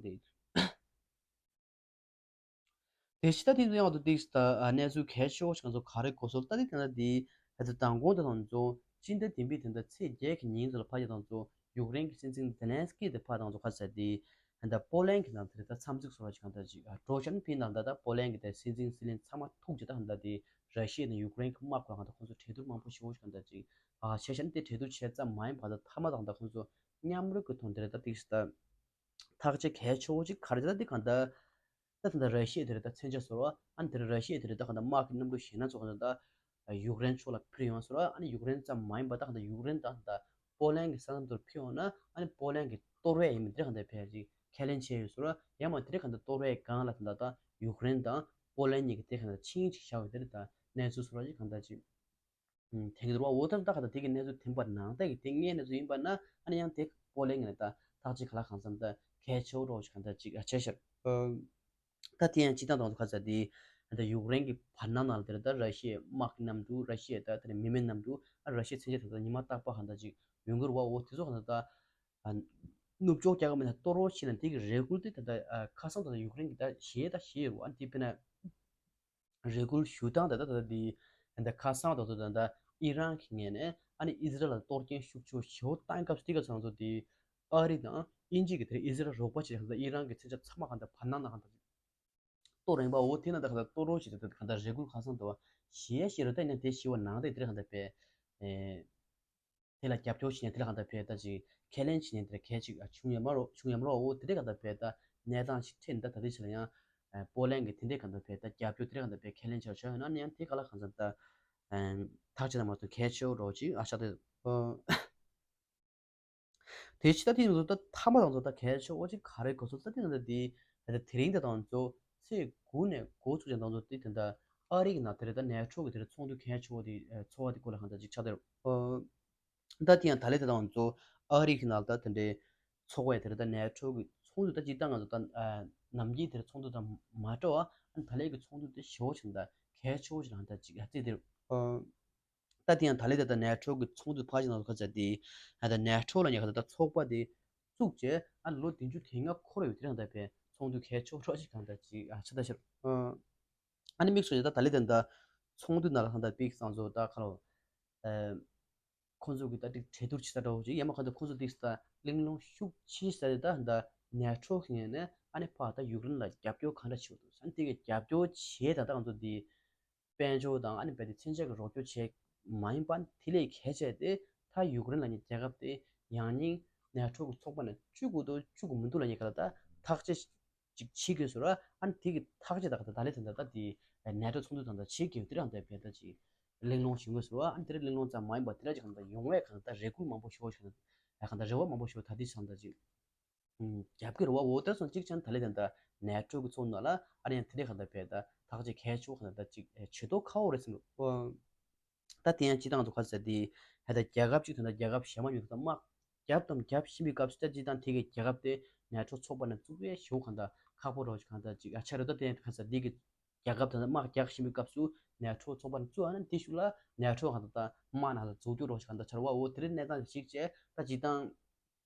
གནང་བསྡད་ཡོད། དེ་ཕྱི་ད་དེ་ཚོ་ཡང་དུ་ཏིག་ད་གནས་ཚུལ་གལ་ཆེ་བོ་ཞིག་ང་ཚོ་ག་རེ་གོ་སོང་ད་དེ་ད་དེ་ད་མདང་དགོང་དེ་ང་ཚོ་སྤྱི་ཟླ་བདུན་པའི་དེ་ད་ཚེས་བརྒྱད་ཀྱི་ཉིན་ཚོ་ལ་ཕ་གི་ང་ཚོ་ཡུཀ་རེན་གྱི་སྲིད་འཛིན་ཛེ་ལན་སི་ཀི་དེ་ཕ་ང་ཚོ་ག་ཚ་དེ་ད་པོ་ལན་གྱི་ནང་དེ་ད་འཚམས་གཟིགས་སོ་ར་ཞིག་ང་ད་ཅིག་འགྲོ་བཞིན་ཕིན་དང་ད་ད་པོ་ལན་གྱི་ད་སྲིད་འཛིན་སྲིད་བློན་ཚང་མ་ཐུག་ཅིག་ད་ད་དེ་ར་ཤི་ཡ་དང་ཡུཀ་རེན་གྱི་དམག་ཁོ་ང་ད་ཁོང་ཚོ་གྲོས་བསྡུར་མང་པོ་ཞིག་ང་ད་ཅིག་ཨ་ཆེ་ཞན་དེ་གྲོས་བསྡུར་བྱས་ཙམ་མ་ཡིན་པ་ད་མཐའ་མ་དང་ད་ཁོང་ཚོ་མཉམ་རུབ་ཀྱི་ཐོག་འདིར་ད་ཏིག་ད། ཐག་གཅོད་གལ་ཆེ་བོ་ཅིག་ག་རེ་ད་དེ་གང་ལྟར་ད་ད་ལྟ་ར་ཤི་ཡ་དེ་རེད་ད་མཚོན་ཆ་བཟོ་ར་ཨ་ནི་དེ་ར་ཤི་ཡ་དེ་རེད་ད་གང་ལྟར་དམག་གི་གནམ་གྲུ་གཞན་སྣ་ཚོགས་གང་ལྟར་ད་ཡུཀ་རེན་ཕྱོགས་ལ་འཕུར་ཡོང་བཟོ་ར་ཨ་ནི་ཡུཀ་རེན་ཙམ་མ་ཡིན་པ་ད་གང་ལྟར་ཡུཀ་རེན་དང་ད་པོ་ལན་གྱི་ས་མཚམས་དུ་འཕུར་ཡོང་ན་ཨ་ནི་པོ་ལན་གྱི་གཏོར་བས་ཡིན་མིན་དེ་ར་གང་ལྟར་ཕལ་ཆེར་ཁས་ལེན་བྱས་ཡོད་བཟོ་ར་ཡང་མ་དེ་ར་གང་ལྟར་གཏོར་བས་སྒང་ལ་ད་ད་ད་ཡུཀ་རེན་དང་པོ་ལན་གཉིས་ཀྱི་དེ་གང་ལྟར་ཆིངས་ཅིག་བཞག་ཡོད་དེ་རེད་ད་གནས་ཚུལ་བཟོ་ར་ཅིག་གང་ལྟར་ཅིག་ཐེངས་འདིར་བ་འོ་ཐར་ད་ག་ད་དེ་གི་གནས་ཚུལ་ཐེངས་པ་ནང་ལྟ་གི་དེ་ངའི་གནས་ཚུལ་ཡིན་པ་ན་ཨ་ནི་ཡང་དེ་པོ་ལན་གི་ནས་ད་ཐག་གཅིག་ག་ལ་གང་འཚམ་ད་གལ་ཆེ་བོ་རོགས་ཞིག་གང་ད་ཅིག་ཨ་ཆེ་ཤར། ད་དེ་ཡང་སྤྱི་བཏང་དང་ཁ་ཚ་དེ་ད་ཡུཀ་རེན་གི་བར་སྣང་ནང་ལ་དེར་ད་ར་ཤི་ཡའི་དམག་གི་གནམ་གྲུ་ར་ཤི་ཡའི་ད་དེ་ནས་མི་མེད་གནམ་གྲུ་ཨ་ར་ཤི་ཡའི་མཚོན་ཆ་དེ་ད་ཉི་མ་རྟག་པ་གང་ད་ཅིག་ཡོང་གི་རུ་བ་འོ་དེ་ཚོ་གང་ད་ད་ནུབ་ཕྱོགས་རྒྱལ་ཁབ་མི་ད་གཏོར་རོགས་ཤིག་ན་དེ་གི་རེ་སྐུལ་དེ་ད་ད་ཁ་སང་ད་ད་ཡུཀ་རེན་གི་ད་ཞེ་ད་ཞེ་རུ་བ་དེ་དཔེར་ན། རེ་སྐུལ་ཞུ་སྟངས་ད་ལྟ་ད་ལྟ་འདི་ད་ལྟ་ཁ་སང་ད་ལྟ་ད་ལྟ་ཨི་རན་གྱི་ངོས་ནས་ཨ་ནི་ཨི་ཟི་རལ་ལ་གཏོར་སྐྱོན་ཤུགས་ཆེ་ཞེ་པོ་བཏང་སྐབས་དེ་ག་ཚང་ཚོ་དེ་ཨ་རི་དང་དབྱིན་ཇི་གི་དེར་ཨི་ཟི་རལ་རོགས་པ་བྱེད་ད་ལྟ་ཨི་རན་གྱི་མཚོན་ཆ་ཚང་མ་གང་ལྟར་བར་སྣང་ན་གང་ལྟར་གཏོར་རན་པ་འོ་དེ་ན་ད་གང་ལྟར་གཏོར་རོགས་བྱེད་ད་ལྟ་གང་ལྟར་རེ་སྐུལ་ཁ་སང་ད་བ་ཞེ་ཞེ་རུ་ད་ཡིན་ན་དེ་ཞེ་བ་ནང་དེ་དེར་གང་ལྟར་པས། དེ་ལ་རྒྱབ་སྐྱོར་བྱས་ནས་དེ་ལ་གང་ལྟར་བས་ད་ཅིག་ཁས་ལེན་བྱས་ནས་དེ་ལ་གལ་ཅིག་བྱུང་ཡོད་མ་རོ་བྱུང་ཡོད་མ་རོ་འོ་དེ་འདྲ་གང་ལྟར་བས་ད་གནས་སྟངས་ཤིག་འཕྲད་ནས་ད་ད་ལྟའི་ཆ་ལ་ཡང་པོ་ལན་གྱི་དེ་འདྲས་གང་ལྟར་བས་ད་རྒྱབ་སྐྱོར་དེ་འདྲས་གང་ལྟར་བས་ཁས་ལེན་བྱས་བྱས་ཡོད་ན་ནི་ཡང་དེ་ག་ལ་གང་ལྟར་ད་ཐག་བཅད་ན་མ་གཏོགས་གལ་ཆེ་བོ་རོ་ཅིག་ཨ་ཤ་དེ་དེ་ཕྱི་ད་དེ་ཡིན་ད་མཐའ་མ་དང་ཚོ་ད་གལ་ཆེ་བོ་ཅིག་ག་རེ་གོ་ཚོད་ད་དེ་གང་ལྟར་དེ་ད་དེ་རིང་དེ་དང་ཚོ་ཚེས་དགུ་ནས་འགོ་ཚུགས་ཀྱང་དང་ཚོ་དེ་དེ་འདྲ་ཨ་རི་གི་ནང་དེ་རེད་ད་ནེ་ཊོ་གི་དེ་རེད་ཚོགས་འདུ་གལ་ཆེ་བོ་དེ་ཚོགས་པ་དེ་སྐོར་ལ་གང་ལྟར་ཅིག་ཆགས་དེ་རེད། ད་དེ་ཡང་ད་ལས་དེ་དང་ཚོ་ཨ་རི་གི་ནང་ད་དེ་འདྲའི་ཚོགས་པ་དེ་རེད་ད་ནེ་ཊོ་གི་ཚོགས་འདུ་ད་ཅིག་ད་ང་ཚོ་ད་ནམ་རྒྱུན་དེར་ཚོགས་འདུ་དང་མ་འདྲ་བ་ཨ་ད་ལས་གི་ཚོགས་འདུ་དེ་ཞེ་བོ་ཞིག་ད་གལ་ཆེ་བོ་ཞིག་ལ་ད་ཅིག་ཨ་ཙི་དེ་རེད། ད་དེ་ཡང་ད་ལས་དེ་ད་ནེ་ཊོ་གི་ཚོགས་འདུ་ཕར་ཞིག་ནང་ཚོ་ཁ་ཚ་དེ་ད་ནེ་ཊོ་ལ་ཉེ་ཁ་ད་ཚོགས་པ་དེ་བཙུགས་རྗེས་ཨ་ལོ་བདུན་ཅུ་དོན་ལྔ་འཁོར་ཡོད་དེ་རང་ད་པའི་ཚོགས་འདུ་གལ་ཆེ་བོ་ཞིག་གང་ད་ཅིག་ཨ་ཆ་ད་ཤར། ཨ་ནི་དམིགས་སུ་ཡོད་ད་ད་ལི་དེ་འདྲ་ཚོགས་འདུ་ནང་ལ་ཧང་ད་པིག་སང་ཚོ་ད་ཁ་ལོ། ཁོང་ཚོ་གི་ད་ཏིག་གྲོས་བསྡུར་བྱེད་ས་འདྲ་བོ་ཅིག་ཡང་མ་ཁ་ད་ཁོང་ཚོ་ཏིག་ས་གླེང་སློང་ཤུགས་ཆེ་ས་རེད་ད་ད་ནེ་ཊོ་གི་ངོས་ནས་ཨ་ནི་ཕ་ད་ཡུཀ་རེན་ལ་རྒྱབ་སྐྱོར་གང་འདྲ་བྱེད་དགོས་འདུག་ཨ་ནི་དེ་གི་རྒྱབ་སྐྱོར་བྱེད་ད་ད་ང་ཚོ་འདི་དཔལ་འབྱོར་དང་ཨ་ནི་བལ་ཏེ་མཚོན་ཆ་གི་རོགས་སྐྱོར་བྱེད་མ་ཡིན་པ་དེ་ལས་གལ་ཆེ་སྟེ་ད་ཡུཀ་རེན་ལ་ནི་རྒྱལ་ཁབ་དེ་ཡང་སྙིང་ནེ་ཊོ་གི་ཚོགས་པ་ནས་བཅུག་དགོས་འདུག་བཅུག་དགོས་མི་འདུག་ལ་ཉེ་ག་ལ་ད་ཐག་གཅོད་ཅིག་བྱེད་དགོས་ཟེར་བ་ཨ་ནི་དེ་གི་ཐག་གཅོད་ད་ག་ད་ད་ལས་དེ་འདྲ་ད་དེ་ནེ་ཊོ་ཚོགས་འདུ་དང་ད་བྱེད་དགོས་དེ་རང་ད་བལ་ད་ཅིག་གླེང་སློང་བྱེད་དགོས་ཟེར་བ་ཨ་ནི་དེ་རིང་གླེང་སློང་ཙམ་མ་ཡིན་པ་དེ་འདྲ་ཅིག་གང་ད་ཡོང་བས་གང་ད་རེ་སྐུལ་མང་པོ་ཞུ་བ་ཞིག་ད་གང་ད་རེ་བ་མང་པོ་ཞུ་བ་ད་དེ་ཅང་ད་ཅིག་རྒྱབ་ཀྱི་རེད་བ། འོ་དེ་སོང་གཅིག་ཆ་ནས་ད་ལས་དེ་འདྲ་ནེ་ཊོ་གི་ཚོགས་ནང་ལ་ཨ་རི་ཡང་དེ་འདྲའི་ག་འདྲ་བས་ད་ཐག་གཅོད་གལ་ཆེ་བོ་ག་འདྲ་ད་ཅིག་བྱེད་མདོག་ཁ་བོ་རེད་ཟེར་འདུག་ད་དེ་ཡང་སྤྱི་བཏང་དུ་ག་ཟེར་དེ་ད་ལྟ་རྒྱལ་ཁབ་ཅིག་དེ་འདྲ་རྒྱལ་ཁབ་གཞན་མ་ཉུང་དུ་དམག་རྒྱབ་དང་རྒྱབ་བཞིན་པའི་སྐབས་སུ་ད་སྤྱི་བཏང་དེ་གའི་རྒྱལ་ཁབ་དེ་ནེ་ཊོ་ཚོགས་པ་ནས་བཙུགས་ཡས་ཞེ་བོ་ག་འདྲ་ཁག་པོ་རོགས་ཀྱི་ག་འདྲ་ཅིག་ཨ་ཆ་རེད། ད་དེ་ཡང་ག་ཟེར་དེ་གི་རྒྱལ་ཁབ་དེ་འདྲ་དམག་རྒྱག་བཞིན་པའི་སྐབས་སུ་ནེ་ཊོ་ཚོགས་པ་ནས་བཙུགས་ཨ་ན་དེ་ཤུགས་ལ་ནེ་ཊོ་ག་འདྲ་ད་དམག་ནང་ལ་འཛུགས་སྐྱོང་རོགས་ཀྱི་ག་འདྲ་ཆ་རེད་བ། འོ་དེ་རིང་གནས་སྟངས་ཤིག་བྱས་ད་སྤྱི་བཏང་།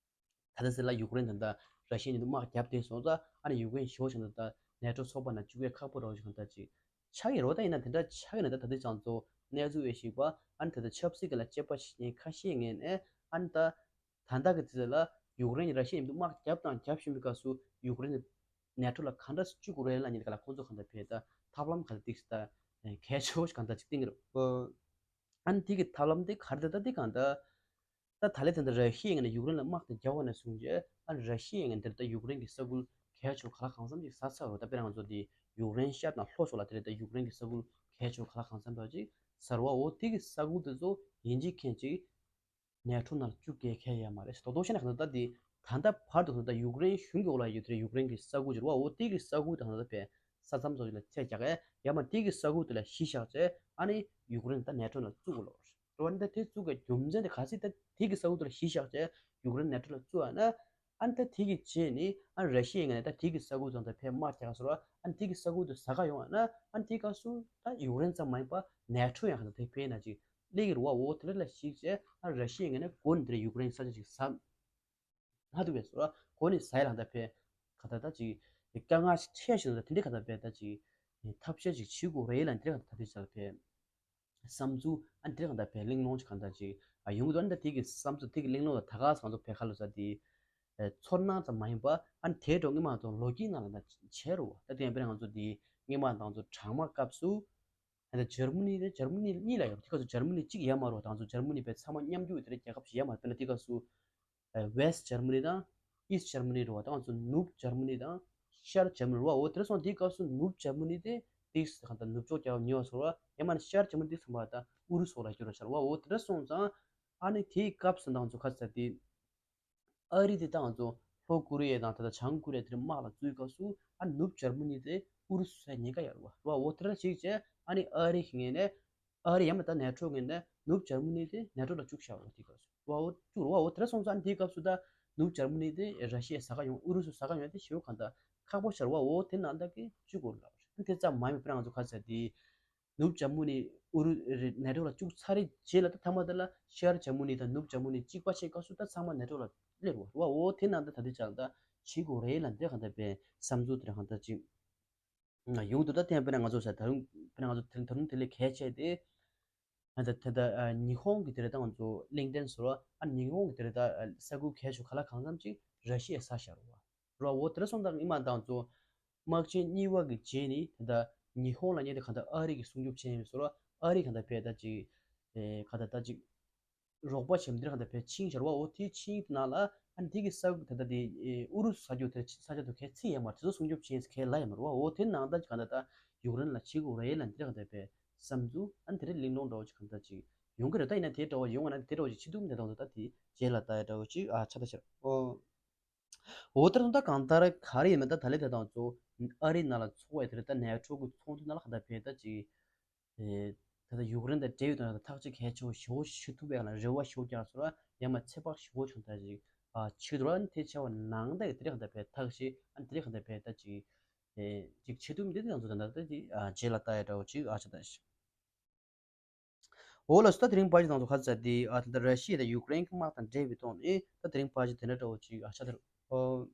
ད་ལྟ་ཟེར་ལ་ཡུཀ་རེན་དང་ད་ར་ཤི་ཡ་གཉིས་དམག་བརྒྱབ་དེ་སོང་ཙང་ཨ་ནི་ཡུཀ་རེན་ཞེ་བོ་ཞིག་ད་ནེ་ཊོ་ཚོགས་པ་ནང་བཅུག་ཡས་ཁག་པོ་རེད་ཞིག་གང་ལྟར་ཅིག་ཆགས་ཀྱི་རེད་བ། ད་ཡིན་ན་དེ་འདྲ་ཆགས་ཀྱི་ན་ད་ད་ལྟའི་ཙང་ཚོ་གནས་ཚུལ་འོས་ཤིག་པ་ཨ་ནི་ད་ལྟ་ཆབ་སྲིད་ཀྱི་ལ་དཔྱད་པ་བྱེད་མཁན་ཁ་ཤས་ངོས་ནས་ཨ་ནི་ད་ད་ལྟ་གི་དུས་ཚོད་ལ་ཡུཀ་རེན་ར་ཤི་ཡ་གཉིས་དམག་བརྒྱབ་དང་བརྒྱབ་བཞིན་པའི་སྐབས་སུ་ཡུཀ་རེན་ནེ་ཊོ་ལ་གང་འདྲ་བཅུག་དགོས་རེད་ལབ་མཁན་ག་ལ་ཁོང་ཚོ་གང་ལྟར་བས་ད་ཐབས་ལམ་ག་ལ་ཏིག་ད་གལ་ཆེ་བོ་ཞིག་གང་ལྟར་ཅིག་བསྟན་གྱི་རེད། ཨ་ནི་དེ་གི་ཐབས་ལམ་དེ་ག་རེ་ད་ད་དེ་གང་ལྟར། ད་ད་ལས་དེ་འདྲ་ར་ཤི་ཡའི་ངོས་ནས་ཡུཀ་རེན་ལ་དམག་དེ་རྒྱག་པ་ནས་བཟུང་རྗེས་ཨ་ར་ཤི་ཡའི་ངོས་འདིར་ད་ཡུཀ་རེན་གྱི་ས་ཁུལ་གལ་ཆེ་བ་ག་ལ་གང་འཚམ་ཅིག་ཟ་ཚར་བ། ད་དཔེར་ན་ང་ཚོ་དེ་ཡུཀ་རེན་ཤར་དང་ལྷོ་ཕྱོགས་ལ་དེ་རེད། ད་ཡུཀ་རེན་གྱི་ས་ཁུལ་གལ་ཆེ་བ་ག་ལ་གང་འཚམ་འདྲ་ཅིག་ཟ་བ། འོ་དེ་གི་ས་ཁུལ་དེ་ཚོ་ཡིན་གཅིག་མིན་གཅིག་ནེ་ཊོ་ནང་བཅུག་གེ་ཁེ་ཡ་མ་རེད། ད་དོ་ཤེ་ན་གང་ད་དེ་ད་ལྟ་བར་དུ་ད་ཡུཀ་རེན་གཞུང་གི་འོག་ལ་ཡོད་དེ་ཡུཀ་རེན་གྱི་ས་ཁུལ་ཅིག་རེད་བ། འོ་དེ་གི་ས་ཁུལ་དང་ད་ལྟ་བས་ས་མཚམས་ཚོ་ལ་ཚད་རྒྱག་གེ་ཡ་མ་དེ་གི་ས་ཁུལ་དེ་ལ་གཞི་བཞག་ཚེ་ཨ་ནི་ཡུཀ་རེན་ད་ནེ་ཊོ་ནང་བཅུག་དགོས་ལོ། རེད་བ། འདི་དེ་བཙུགས་པའི་རྒྱུ་མཚན་དེ་ག་ཚོད་ད་དེ་གི་ས་ཁུལ་དེ་ལ་གཞི་བཞག་བྱས་ཡུཀ་རེན་ནེ་ཊོ་ལ་བཙུགས་པ་ན་ ཨ་ནི་ད་དེ་གི་རྗེས་ནི་ཨ་ནི་ར་ཤི་ཡའི་ངོས་ནས་ད་དེ་གི་ས་ཁུལ་ཚང་ད་ཕར་དམག་རྒྱག་སོང་ར། ཨ་ནི་དེ་གི་ས་ཁུལ་དུ་ཟ་ག་ཡོང་བ་ན། ཨ་ནི་དེ་སྐབས་སུ་ད་ཡུཀ་རེན་ཙམ་མ་ཡིན་པ་ནེ་ཊོ་ཡང་ཧ་ད་དེ་ཕར་ན་ཅིག་སླེབས་ཀྱི་རེད་བ། འོ་དེ་འདྲ་ལ་གཞིགས་བྱས་ཨ་ནི་ར་ཤི་ཡའི་ངོས་ནས་འགོ་ནས་དེ་འདྲ་ཡུཀ་རེན་ས་ཆ་ཅིག་ཟ་མ་ཐུབ་པས་སོ་ར། འགོ་ནས་ཟ་ཡ་ལ་ད་ཕར་ག་ད་ད་ཅིག་དཀའ་ངལ་ཆེ་ཤོས་ད་དེ་འདྲ་ག་ད་ཕར་ད་ཅིག་ཐབས་ཤེས་ཅིག་བྱེད་དགོས་རེད་ལབ་འདི་འདྲ་ག་ད་ད་དེ་ས་ལ་ཕར་བསམ་ཚུལ་ཨ་འདི་འདྲ་གང་ལྟར་བས་གླེང་སློང་ཅིག་གང་ལྟར་ཅིག་ཨ་ཡོང་གི་འདུག་ཨ་འདི་དེ་གི་བསམ་ཚུལ་དེ་གི་གླེང་སློང་ལ་ད་ག་ས་གང་ཚོ་བས་ཁ་ལོ་ས་དེ་ཚོར་སྣང་ཙམ་མ་ཡིན་པ་ཨ་དེ་འགྲོ་ངེས་མ་གཏོགས་ལོ་རྒྱུས་ནང་ལ་ད་བྱས་རོ། ད་དེ་ཡང་དཔེར་ན་ང་ཚོ་དེ་ངེས་མ་དང་ཚོ་གྲང་མ་སྐབས་སུ་ཨ་ད་འཇར་མ་ནི་དེ་འཇར་མ་ནི་གཉིས་ལ་ཡོད། དེ་ག་ཚོ་འཇར་མ་ནི་གཅིག་ཡ་མ་རོ། དང་ཚོ་འཇར་མ་ནི་བས་ཚང་མ་མཉམ་རྒྱུ་དེ་རྒྱལ་ཁབ་ཞིག་ཡ་མ་དཔེར་ན་དེ་ག་སུ། West Germany དང་East Germany རེད་བ། ད་ང་ཚོ་ནུབ་འཇར་མ་ནི་དང་ཤར་འཇར་མ་ནི་རེད་བ། འོ་དེ་རེད་སོང་དེའི་སྐབས་སུ་ནུབ་འཇར་མ་ནི་དེ་དེ་གང་ལྟར་ནུབ་ཕྱོགས་རྒྱལ་ཁབ་ཉེ་བ་ཚོར་བ་ཡང་མིན་ན་ཤར་འཇར་མ་ནི་དེ་ཚང་མ་ད་ཨུ་རུ་སུ་ལ་གྱུར་བ་ཤར་བ། འོ་དེ་རེད་སོང་ཙང་ཨ་ནི་དེའི་སྐབས་སུ་ད་ང་ཚོ་ཁ་ཚ་དེ་ཨ་རི་དེ་ད་ང་ཚོ་ལྷོ་ཀོ་རི་ཡ་དང་ད་ལྟ་བྱང་ཀོ་རི་ཡ་དེར་དམག་ལ་བཙུགས་སྐབས་སུ་ཨ་ནུབ་འཇར་མ་ནི་དེ་ཨུ་རུ་སུ་ལ་ཉེན་ཁ་ཡོད་རེད་བ། འོ་དེ་རེད་ཞིག་བྱས་ཨ་ནི་ཨ་རི་གི་ངོས་ནས། ཨ་རི་ཡང་མ་ད་ནེ་ཊོ་ངོས་ནས་ནུབ་འཇར་མ་ནི་དེ་ནེ་ཊོ་ལ་བཅུག་བཞག་རོགས་དེའི་སྐབས་སུ། བ་འོ་བཅུག་རོགས་བ་འོ་དེ་འདྲ་སོང་ཙང་དེའི་སྐབས་སུ་ད་ནུབ་འཇར་མ་ནི་དེ་ར་ཤི་ཡ་ཟ་ག་ཡོང་ཨུ་རུ་སུ་ཟ་ག་ཡོང་དེ་ཞེ་པོ་གང་ལྟར་ཁག་པོ་ཤར་བ་འོ་དེ་ནང་ད་གི་བཅུག་དགོས་ལབ་རེད། དེ་ཙམ་མ་ཡིན་པར་ང་ཚོ་ཁ་ཚ་དེ་ནུབ་འཇར་མ་ནི་ཨུ་རུ་ནེ་ཊོ་ལ་བཅུག་ཚར་རེད་རྗེས་ལ་ད་ཐ་མ་དེ་ལ་ཤར་འཇར་མ་ནི་དང་ནུབ་འཇར་མ་ནི་གཅིག་པ་བྱས་སྐབས་སུ་ད་ཚང་མ་ནེ་ཊོ་ལ་སླེབས་རོགས་བ་འོ་དེ་ནང་ད་ད་དེ་ཅང་ད་བྱེད་དགོས་རེད་ལབ་འདི་གང་ལྟར་བས་བསམ་ཚུལ་དེ་འདྲ་གང་ལྟར་ཅིག་ཡོང་དུ་ད་ཐེངས་དཔེར་ན་ང་ཚོ་ས་ད་རུང་དཔེར་ན་ང་ཚོ་དེ་རིང་ད་རུང་དེ་ལས་གལ་ཆེ་དེ། ད་ད་ད་ཉི་ཧོང་གི་དེ་རེད་ད་ང་ཚོ་གླེང་དོན་ཟེར་བ་ཨ་ཉི་ཧོང་གི་དེ་རེད་ད་ས་ཁུལ་གལ་ཆེ་ག་ལ་གང་འཚམ་ཅིག་ར་ཤི་ཡའི་ས་ཤར་བ་ར་འོ་དེ་ར་སོང་ད་ངི་མ་ད་ང་ཚོ་དམག་ཆེན་གཉིས་པ་གི་རྗེས་ནི་ད་ད་ཉི་ཧོང་ལ་ཉེ་དེ་ག་ད་ཨ་རི་གི་སྲུང་སྐྱོབ་ཆེན་ཡོད་ཟེར་བ་ཨ་རི་ག་ད་བས་ད་ཅིག་ག་ད་ད་ཅིག་རོགས་པ་བྱེད་འདིར་གང་ལྟར་བས་ཆིང་ཤར་བ་འོ་དེ་ཆིང་དེ་ནང་ལ་ཨ་ནི་དེ་གི་ས་ཁུལ་ད་ལྟ་དེ་ཨུ་རུ་སུ་ས་རྒྱུ་དེ་ས་ཆ་དུ་གས་ཚིག་ཡ་མ་དེ་ཚོ་སྲུང་སྐྱོབ་བྱེད་ཡས་གས་ལ་ཡ་མ་རུ་བ་འོ་དེ་ནང་ལྟ་གང་ལྟར་ད་ཡུཀ་རེན་ལ་བྱེད་དགོས་རེད་ལ་འདིར་གང་ལྟར་བས་བསམ་ཚུལ་ཨ་ནི་དེ་རེད་གླེང་སློང་འདྲ་བོ་ཅིག་གང་ལྟར་ཅིག་ཡོང་གི་རེད། ད་ཡིན་ན་དེ་འདྲ་བོ་ཡོང་བ་ན་དེ་འདྲ་བོ་ཅིག་བྱེད་ཐུབ་མེད་དང་ད་དེ་རྗེས་ལ་ལྟ་ཡ་འདྲ་བོ་ཅིག་ཨ་ཆ་ད་ཤར་འོ། འོ་དེར་ད་གང་ལྟར་ག་རེ་ཡིན་མིན་ད་ད་ལེ་དེ་དང་ཚོ་ཨ་རི་ནང་ལ་ཚོགས་པའི་དེ་རེད་ད་ནེ་ཊོ་གི་ཚོགས་འདུ་ནང་ལ་ག་ད་བས་ད་ཅིག་ཨེ་ད་ལྟ་ཡུཀ་རེན་དང་འབྲེལ་ཡོད་དང་ཐག་གཅོད་གལ་ཆེ་བོ་ཞེ་བོ་ཞུ་ཐུབ་པའི་ལ་རེ་བ་ཞེ་བོ་རྒྱག་སོང་ར་ཡང་མ་ཚེ་དཔག་ཞེ་བོ་བྱུང་ད་ཅིག་ཨ་ཆིག་ཏུ་ར་དེ་ཆེ་བ་ནང་ད་དེ་རེད་ག་ད་བས་ཐག་ཤེས་ཨ་དེ་རེད་ག་ད་བས་ད་ཅིག་ཨེ་ཅིག་བྱེད་ཐུབ་མི་འདུག་དེ་དང་ཚོ་ད་ད་ད་ཅིག་ཨ་རྗེས་ལ་ལྟ་ཡ་འདྲ་བོ་ཅིག་ཨ་ཆ་ད་ཤི། འོ་ལ་སོ་ད་དེ་རིང་ཕལ་ཆེར་དང་ཚོ་ཁ་ཚ་དེ་ཨ་ད་ལྟ་ར་ཤི་ཡ་དང་ཡུཀ་རེན་གྱི་དམག་དང་འབྲེལ་བའི་ཐོག་ནས་ད་དེ་རིང་ཕལ་ཆེར་དེ་འདྲ་འདྲ་བོ་ཅིག་ཨ་ཆ་དེ་རུ་ཨོ།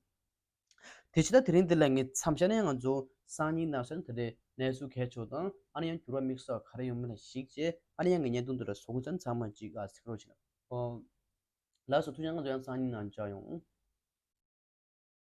དེ་ཕྱི་ད་དེ་རིང་འདི་ལ་ངས་མཚམས་བཞག་ན་ཡང་ང་ཚོ་སང་ཉིན་གནངས་ཚེ་དེ་འདྲའི་གནས་ཚུལ་གལ་ཆེ་བ་དང་ཨ་ནི་ཡང་འགྱུར་བ་དམིགས་བསལ་ག་རེ་ཡོང་མིན་ལ་གཞིགས་བྱས་ཨ་ནི་ཡང་ངས་བརྙན་ཐུང་འདི་འདྲ་བཟོ་དགོས་ཚར་ན་ཚང་མ་ཅིག་ཨ་གཟིགས་རོགས་བྱེད་ན་ཨོ། ལགས་སོ་ཐུགས་རྗེ་ཆེ། ང་ཚོ་ཡང་སང་ཉིན་ནང་མཇལ་ཡོང་།